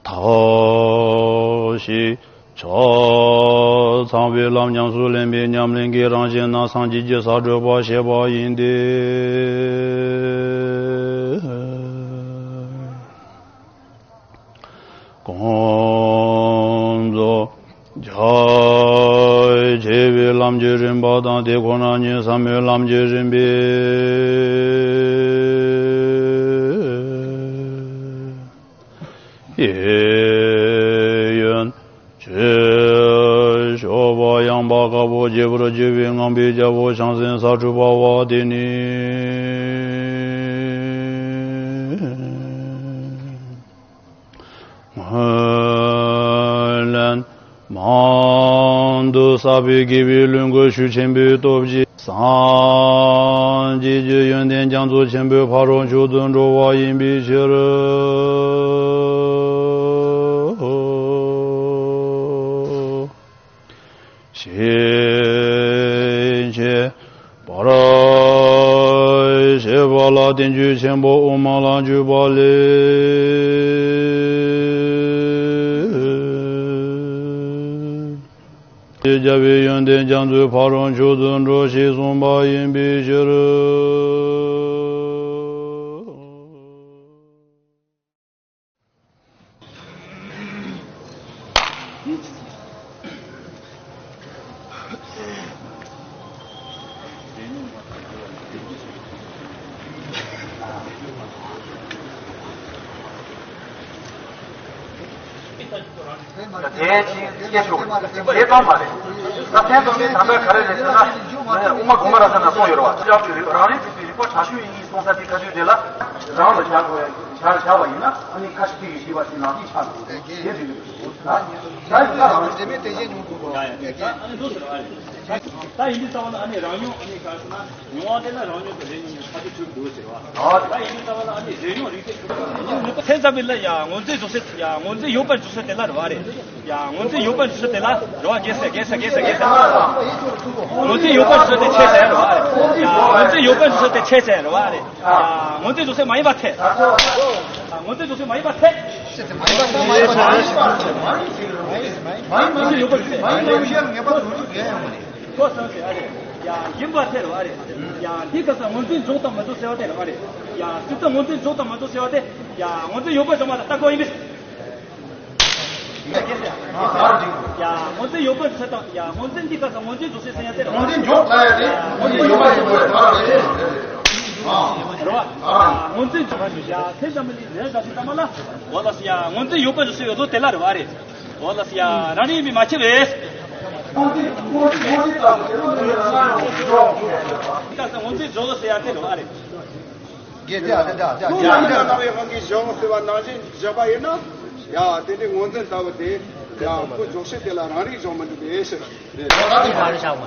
ཐབས་ཤེས་ཕྱོགས་ཚང་བའི་ལམ་ཉམས་སུ་ལེན་པའི་ཉམས་ལེན་གྱི་རང་བཞིན་ནི་སངས་རྒྱས་ཀྱི་ས་བགྲོད་པ་བཤད་པ་ཡིན་ཏེ། ཀུན་རྫོབ་རྒྱ་ཆེ་བའི་ལམ་གྱི་རིམ་པ་དང་། དེ་ཁོ་ན་ཉིད་ཟབ་མོའི་ལམ་གྱི་རིམ་པའི་ཡོན་ཏན་ཕྱོགས་པ་ཡངས་པ་དཀར་པོ་རྒྱས་པར་བརྗོད་པའི་ངང་པའི་རྒྱལ་པོ་བྱང་སེམས་ས་འཁྲུག་པ་བ་དེ་ནི། སྔོན་ལན་མང་དུ་བསགས་པའི་དགེ་བའི་ལུས་ཀྱི་ཤུགས་ཆེན་པོའི་སྟོབས་ཀྱིས་སངས་རྒྱས་ཀྱི་ཡོན་ཏན་རྒྱ་མཚོ་ཆེན་པོའི་ཕ་རོལ་མཆོག་ཏུ་འགྲོ་བ་ཡིན་པའི་ཕྱིར། ཞེས་ཁྱད་པར་བཤད་པ་ལ་བསྟན་བཅོས་ཆེན་པོ་དབུ་མ་ལ་འཇུག་པ་ལས། རྒྱལ་བའི་ཡོན་ཏན་རྒྱ་མཚོའི་ཕ་རོལ་མཆོག་ཏུ་འགྲོ་ཞེས་གསུངས་པ་ཡིན་པའི་ཕྱིར། དེའི་ཕྱིར་སྐྱེ་ཤོག་དེ་ཙམ་མ་རེད། ད་ཐེངས་ཐོག་ནས་ད་ལྟ་ག་རེ་རེད་ཟེར་ན། དབུ་མ་དགོངས་པ་རབ་གསལ་ན་གསུངས་ཡོད་རེད་བ། ལྕགས་ཀྱུ་རེད། རང་རིག་ཚུགས་པའི་རིག་པ་དྲག་ཤུལ་ཡིན་གསུངས་ས་དེ་ག་དུས་དེ་ལ་རང་ལ་བཞག་དགོས། བཞག་བཞག་པ་ཡིན་ན་ཨ་ནི་ཁ་ཤས་ཀྱིས་ཤེས་པ་ཞིག་ནང་བཞིན་ཆགས་འགྲོ་གི་རེད། དེ་ཟེར་གྱི་འདུག་ད་ཡིན་ད་རང་རིག་དེ་མེད་དེ་བཞིན་ཉུང་དགོས་པ། ད་ཡིན་དུས་ཙམ་པ་ན་ཨ་ནི་རང་མྱོང་ཨ་ནི་ག་རེ་ཟེར་ན། མྱོང་བ་དེ་ལ་རང་མྱོང་དང་རྗེས་མྱོང་གཉིས་ཁ་ཐུག་གྲུབ་འདུག་ཟེར་བ། ད་ཡིན་ཙམ་པ་ལ་ཨ་ནི་རྗེས་མྱོང་རིགས་དེ་གྲུབ་འདུག་ཐེངས་ཙམ་པའི་ལ་ཡ་ངོས་འཛིན་འཇོག་སའི་ཡ་ངོས་འཛིན་ཡོད་པར་འཇོག་སའི་དེ་ལ་རེད་བ་རེད། ཡ་ངོས་འཛིན་ཡོད་པར་འཇོག་སའི་དེ་ལ་རེད་བ། རྒྱལ་སྲས་རྒྱལ་སྲས་རྒྱལ་སྲས་རྒྱལ་སྲས། ངོས་འཛིན་ཡོད་པར་འཇོག་སའི་དེ་ཆེ་ས་རེད་བ་རེད། ཡ་ངོས་འཛིན་ཡོད་པར་འཇོག་སའི་དེ་ཆེ་ས་རེད་བ་རེད། ཡ་ངོས་འཛིན་འཇོག་སའི་མ་ཡིན་པ་ཐལ། ཡ་ངོས་འཛིན་འཇོག་སའི་མ་ཡིན་པ་ཐལ། མ་ཡིན་པ་ཐལ། མ་ཡིན་པ་ཐལ། མ་ཡིན་པ་ཐལ། ཁོ་སོང་ཟེར་ཨ་རེད། ཡ་ཡིན་པ་ཐལ་རེད་བ་རེད། ཡ་འདི་ག་ས་ངོས་འཛིན་འཇོག་དང་མི་འཇོག་ཟེར་བ་དེ་རེད་བ་རེད། ཡ་སྲིད་དུ་ངོས་འཛིན་འཇོག་དང་མི་འཇོག་ཟེར་བ་དེ། ཡ་ངོས་འཛིན་ཡོད་པ་བྱུང་མ་ཐག་ལྟ་དགོས་ཡིན་པས། ཡ་ངོས་འཛིན་ཡོད་པ་འཇོག་དང་ཡ་ངོས་འཛིན་འདི་ག་ས་ངོས་འཛིན་འཇོག་ཟེར་ཟེར་ཡ་དེ་རེད་བ། ངོས་འཛིན་འཇོག་ལ་ཡ་དེ་ངོས་འཛིན་ཡོད་པ་ཡིན་དགོས་རེད་བ་རེད། རེད་བ། ངོས་འཛིན་འཇོག་ཡ་ཐེ་ཚོམ་མི་ལི་ལས་ཟ་ཞིག་ལྟ་མ་ལ། འོ་ལ་སི་ཡ་ངོས་འཛིན་ཡོད་པ་འཇོག་ཟེར་བའི་བློ་དེ་ལ་རེད་བ་རེད། འོ་ལགས་སོ། ཡ་རང་རིག་ཡིན་པས་མ་ཁྱབ་པས། ངོས་འཛིན་འཇོག་ཟེར་ཡ་དེ་རེད་བ་རེད། དེ་ཡང་ཡིན་ན་རྣམ་པའི་དབང་གིས་འཇོག་ཟེར་བ་ནང་བཞིན་བཞག་པ་ཡིན་ན། ཡ་དེ་འདྲའི་ངོས་འཛིན་ལྟ་བུ་དེ། ཡ་ཁོ་འཇོག་བྱེད་དེ་ལ་རང་རིག་འཇོག་མི་འདུག་པས་ཟེར།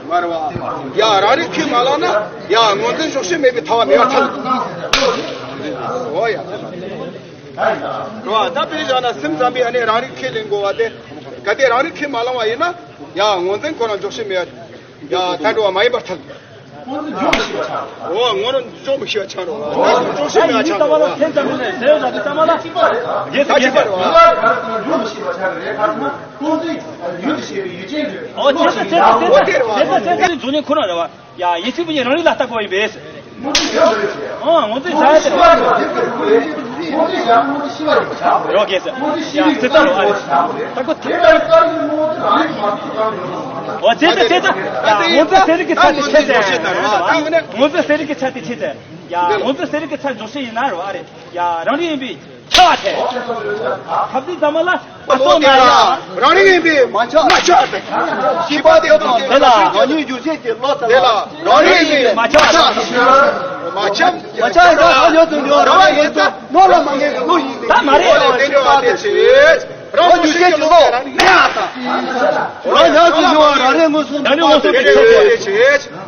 མ་རེད་བ། ཡ་རང་རིག་ཁས་མ་བླངས་ན། ཡ་ངོས་འཛིན་འཇོག་བྱེད་མེད་པའི་ཐལ་བ་མེད་པར་ཐལ། འོ་ཡ། རེད་བ། ད་དཔེ་བཞག་ན་སེམས་ཙམ་པས་ཨ་ནི་རང་རིག་ཁས་ལེན་དགོས་པ་དེ། གལ་ཏེ་རང་རིག་ཁས་མ་བླངས་པ་ཡིན་ན། ཡ་ངོས་འཛིན་ཁོ་རང་འཇོག་བྱེད་མེད་པ། ཡ་ད་འགྲོ་བ་མ་ཡིན་པར་ཐལ། ངོས་འཛིན་འཇོག་མི་ཤེས་པ་ཆགས། འོ་ངོས་འཛིན་འཇོག་མི་ཤེས་པ་ཆགས་རོ། ད་འཇོག་ཤེས་མེད་པ་ཆགས་རོ། ད་ཡིན་དུས་ཙམ་པ་ལ་ཐེ་ཚོམ་མི་ལི་ཟེར་ཡ་ད་ཙམ་པ་ལ། རྒྱལ་སྲས་རྒྱལ་སྲས། ངོས་འཛིན་འཇོག་མི་ཤེས་པ་ཆགས་རེད། ཁ་སང་ངོས་འཛིན་ཡུལ་དུ་བྱེད་པའི་ཡུལ་ཅན་གྱི། འོ་ཐེ་ཚོམ་ཐེ་ཚོམ་ཐེ་ཚོམ་ཐེ་ཚོམ་ཐེ་ཚོམ་འཇོག་མཁན་ཁོ་རང་རེད་བ། ཡ་ཡིད་ཆེས་པོ་ཉིད་རང་རིག་ལ་ལྟ་དགོས་ཡིན་པས། ཨང་ངོས་འཛིན་བྱ་ཡ་དེ། རོགས་རྒྱལ་སྲས། ཡ་ཙི་ཙི་རོགས་ཨ་རེད། ད་ཁོ་ཐུག་པ་རེད། འོ་ཙི་ཙི་ཙི་ཙི། ཡ་ངོས་འཛིན་གསལ་རིག་གི་ཚད་དེ་ཆེ་ཚད། ངོས་འཛིན་གསལ་རིག་གི་ཚད་དེ་ཆེ་ཚད། ཡ་ངོས་འཛིན་གསལ་རིག་གི་ཚད་འཇོག་ཤེས་ཡིན་ན་རོགས་ཨ་རེད། ཡ་རང་རིག་ཡིན་པས། ཁྱབ་པ་ཐལ། ཁྱབ་དུས་ཙམ་པ་ལ་མ་རྟོགས་ན་ཡང་། རང་རིག་ཡིན་པས་མ་ཁྱབ། མ་ཁྱབ་སྟེ། ཤེས་པ་དེ་ཐོག་དེ་ལ་རང་ཉིད་རྒྱུ་ཤེས་ཀྱི་བློ་དང་། དེ་ལ་རང་རིག་ཡིན་པས་མ་ཁྱབ། མ་ཁྱབ། མ་ཁྱབ་ཡིན་ན་རང་ཉིད་དུ་འགྱུར་བ་རང་ཡིན་ཙང་བློ་ལ་མ་ངེས་པའི་བློ་ཡིན་ཏེ། ད་མ་རེད། དེ་འདྲ་བ་དེ་བྱེད། རང་རྒྱུ་ཤེས་ཀྱི་བློ་ཡང་དང་། རང་ཉིད་དུ་འགྱུར་བ་རང་རིག་མངོན་སུམ། རང་རིག་མངོན་སུམ་དེ་བྱེད།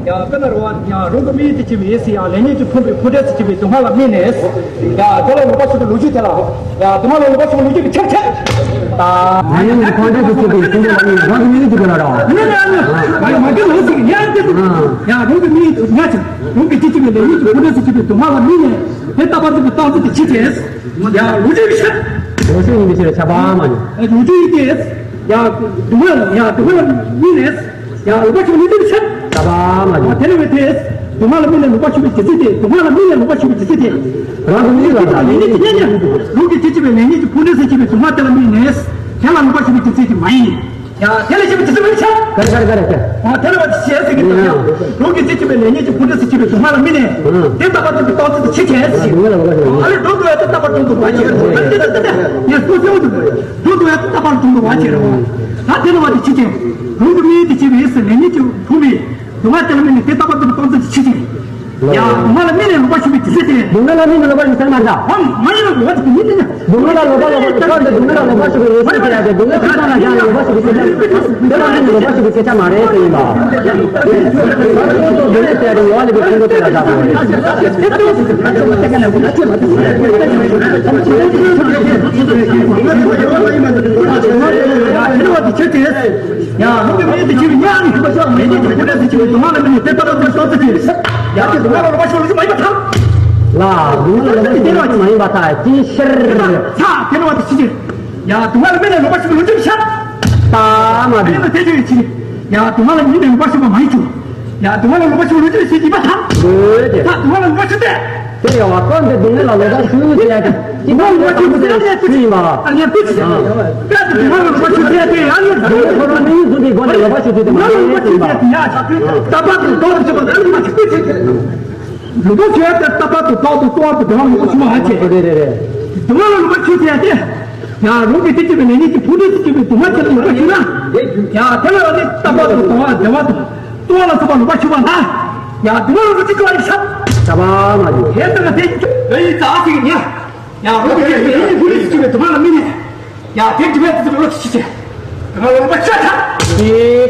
ཡ། དཔེར་ན་རེད་བ། ཡ། རང་གི་དམིགས་ཡུལ་དུ་བྱས་པའི་ཡིད་སུ་ཡང་ལེགས་ཉེས་ཀྱི་ཕུང་པོའི་འཕོ་འགྲོས་སུ་བྱས་པའི་སྡུག་བསྔལ་ལ་དམིགས་ནས། ཡ། དེ་ལ་ལོག་པར་ཞུགས་པའི་ལོ་རྒྱུས་དེ་ལ། ཡ། སྡུག་བསྔལ་ལ་ལོག་པར་ཞུགས་པའི་ལོ་རྒྱུས་ཀྱི་ཆ་ཆ། ད། ལེགས་ཉེས་ཀྱི་ཕུང་པོའི་འཕོ་འགྲོས་སུ་བྱས་པའི་སྡུག་བསྔལ་ལ་དམིགས་ནས་རང་གི་དམིགས་ཡུལ་དུ་གྱུར་ལ་རེད་བ། ཡ། མ་གྱུར་ལོ་ཞིག་ཡང་དེ་དུ། ཡ། རང་གི་དམིགས་ཡུལ་དུ་ཉག་ཅིག་རང་གི་དམིགས་ཡུལ་དུ་བྱས་པའི་སྡུག་བསྔལ་ལ་དམིགས་ནས་དེ་རྟག་པར་སྡུག་པའི་རྟགས་ཚུལ་དེ་ཕྱིས་ཏེ། ཡ། ལོ་རྒྱུས་ཀྱི་ཆ། ལོ་རྒྱུས་ཡིན་པའི་ཕྱིར་ཁྱབ་པ་མ་ཡིན། ལོ་རྒྱུས་ཡིན་ཏེ། ཡ། སྡུག་བསྔལ། ཡ། སྡུག་བསྔལ་ལ་དམིགས་ནས། ཡང་ལོག་པར་ཞུགས་པའི་ལོ་རྒྱུས་ཆ། ད་པ་མ་ཡིན། དེ་ནི་བས་ཏེ། སྡུག་བསྔལ་ལ་དམིགས་ནས་ལོག་པར་ཞུགས་པའི་དུས་ཚོད་དེ། སྡུག་བསྔལ་ལ་དམིགས་ནས་ལོག་པར་ཞུགས་པའི་དུས་ཚོད་དེ། རང་གི་དམིགས་ལ་ལེགས་ཉེས་ཀྱི་ཉེ་ཉེ། རང་གི་དམིགས་ཡུལ་དུ་བྱས་པའི་ལེགས་ཉེས་ཀྱི་ཕུང་པོའི་ཚུལ་བྱས་པའི་སྡུག་བསྔལ་དེ་ལ་དམིགས་ནས། དེ་ལ་ལོག་པར་ཞུགས་པའི་དུས་ཚོད་དེ་མ་ཡིན། ཡང་དེ་ལ་ཞུགས་པའི་དུས་ཚོད་མི་ཆ། ག་རེ་ག་རེ་ག་རེ་ཆ། འོ་དེ་ལ་བ་ཞེས་ཟེར་གྱི་འདུག་ཡང་། རང་གི་དམིགས་ཡུལ་དུ་བྱས་པའི་ལེགས་ཉེས་ཀྱི་ཕུང་པོའི་ཚུལ་བྱས་པའི་སྡུག་བསྔལ་ལ་དམིགས་ནས། དེ་རྟག་པར་སྡུག་པའི་རྟགས་ཚུལ་དེ་ཕྱིས་ཏེ། ཨ་ལས་འགྲོ་འདུག་ཡ་དེ་རྟག་པར་སྡུག་པ་ཞིག་རེད། ངས་སོ་སོའི་འདུག་འགྲོ་འདུག་ཡ་དེ་རྟག་པར་སྡུག་པ་ཞིག་རེད། ད་དེ་ལ་བ་དེ་ཕྱིས་ཏེ། རང་གི་དམིགས་ཡུལ་དུ་བྱས་པའི་ཡིད་སུ་ལེགས་ཉེས་ཀྱི་ཕུང་པོའི་སྡུག་བསྔལ་དེ་ལ་དམིགས་ནས་དེ་རྟག་པར་སྡུག་པའི་རྟགས་ཚུལ་དེ་ཕྱིས་ཏེ། ཡ། སྡུག་བསྔལ་ལ་དམིགས་ནས་ལོག་པར་ཞུགས་པའི་དུས་ཚོད་དེ། སྡུག་བསྔལ་ལ་དམིགས་ནས་ལོག་པར་ཞུགས་ཟེར་མ་རེད། ཨ། མ་ཡིན་ན་ལོག་པར་ཞུགས་མི་དེ་ནི། སྡུག་བསྔལ་ལ་ལོག་པར་ཞུགས་པའི་སྐབས་དེ་སྡུག་བསྔལ་ལ་ལོག་པར་ཞུགས་པའི་ཡིད་སེམས་ཟེར་ཡ་དེ་སྡུག་བསྔལ་ཕྱིར་བཏང་ན་ཡང་ལོག་པར་ཞུགས་པའི་སྐད་ཆ། དེ་ལ་དམིགས་ནས་ལོག་པར་ཞུགས་པའི་སྐད་ཆ་མ་རེད་ཟེར་ཡིན་པ། སྡུག་བསྔལ་ལ་སྡུག་བསྔལ་ཟེར་ཡ་དེ་ཡོང་བ་ལས་པའི་ཕུང་པོ་དེ་ལ་བཞག་དགོས་རེད། ཡ། རང་གི་དམིགས་ཡུལ་དུ་བྱས་པའི་ཡིད་སུ་ཡང་ལེགས་ཉེས་ཀྱི་ཕུང་པོའི་ཚུལ་བྱས་པའི་སྡུག་བསྔལ་ལ་དམིགས་ནས་དེ་རྟག་པར་སྡུག་པའི་རྟགས་ཚུལ་དེ། ཡ། དེ་སྡུག་བསྔལ་ལ་ལོག་པར་ཞུགས་པའི་ལོ་རྒྱུས་མ་ཡིན་པར་ཐལ། ལ། སྡུག་བསྔལ་ལ་ལོག་པར་ཞུགས་པའི་ལོ་རྒྱུས་མ་ཡིན་པར་ཐལ། དེའི་ཕྱིར། ཚ། དེ་ནི་བ་དེ་ཕྱིས་ཏེ། ཡ། སྡུག་བསྔལ་ལ་དམིགས་ནས་ལོག་པར་ཞུགས་པའི་ལོ་རྒྱུས་ཆ། ད་མ་དེ་ནི་དེ་ཆོས་ཡིན་ཕྱིར། ཡ། སྡུག་བསྔལ་ལ་དམིགས་ནས་ལོག་པར་ཞུགས་པ་མ་ཡིན་ཀྱང་། ཡ། སྡུག་བསྔལ་ལ་ལོག་པར་ཞུགས་པའི་ལོ་རྒྱུས་ཞེས་བགྱི་བ་དང་། ལོས་ཏེ། ད་སྡུག་བསྔལ་ལ་ལོག་པར་ཞུགས་ཏེ། དེ་ཡང་བ་སྐབས་འདིར་སྡུག་བསྔལ་ལ་ལོག་པར་ཞུགས་ཟེར་ཡ་དེ། སྡུག་བསྔལ་ལ་ལོག་པར་ཞུགས་ཟེར་ཡ་དེ་ཞུ་ཡིན་པ། ཨ་ནི་དེ་ཆོས་ཡིན། སྐབས་འདིར་སྡུག་བསྔལ་ལ་ལོག་པར་ཞུགས་ཟེར་ཡ་དེ་ཡང་ཡོད། སྡུག་བསྔལ་ལ་ལོག་པར་ཞུགས་ཟེར་ཡ་དེ་ཡང་ཡོད། སྡུག་བསྔལ་ལ་ལོག་པར་ཞུགས་ཟེར་ཡ་དེ་ཡང་ཡོད། རྟག་པར་དུ་ལྡོག་ཏུ་གཅོད་པ་ལ་ལོག་པར་ཞུགས་ཟེར་ཡ་དེ། ལོག་པར་ཞུགས་ཡ་དེ་རྟག་པར་དུ་ལྡོག་ཏུ་རྟོག་པ་པོ་དེ་ལ་ལོག་པར་ཞུགས་པ་ཧ་ཅེ། རེད་རེད་རེད། སྡུག་བསྔལ་ལ་ལོག་པར་ཞུགས་ཟེར་ཡ་དེ། ཡང་རང་གི་དམིགས་ཡུལ་དུ་བྱས་པའི་ལེགས་ཉེས་ཀྱི་ཕུང་པོའི་ཚུལ་བྱས་པའི་སྡུག་བསྔལ་དེ་ལ་ལོག་པར་ཞུགས་ན། ཡང་དེ་ལ་ནི་རྟག་པར་དུ་ལྡོག་པ་བདེ་བ་དང་རྟོག་པ་ལ་སོགས་པ་ལོག་པར་ཞུགས་པ་ན། ཡང་སྡུག་བསྔལ་ལ་ལོག་པར་ཞུགས་པ་ཡིན་ས། ད་པ་མ་ཞུགས། དེ་ལྟར་ན་དེ་ཉིད་ཀྱི་ཡིད་ཙམ་ཞིག་ཡིན། ཡང་རང་གི་དམིགས་ཡུལ་དུ་བྱས་པའི་ལེགས་ཉེས་ཀྱི་ཕུང་པོའི་ཚུལ་བྱས་པའི་སྡུག་བསྔལ་ལ་དམིགས་ནས། ཡང་དེ་སྡུག་བསྔལ་དེ་ཚུར་ལོག་ཅི་བྱེད། སྡུག་བསྔལ་ལོག་པར་ཞུགས་ཐལ། དེ།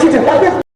ཅི་དེ་ལྟ་བུ།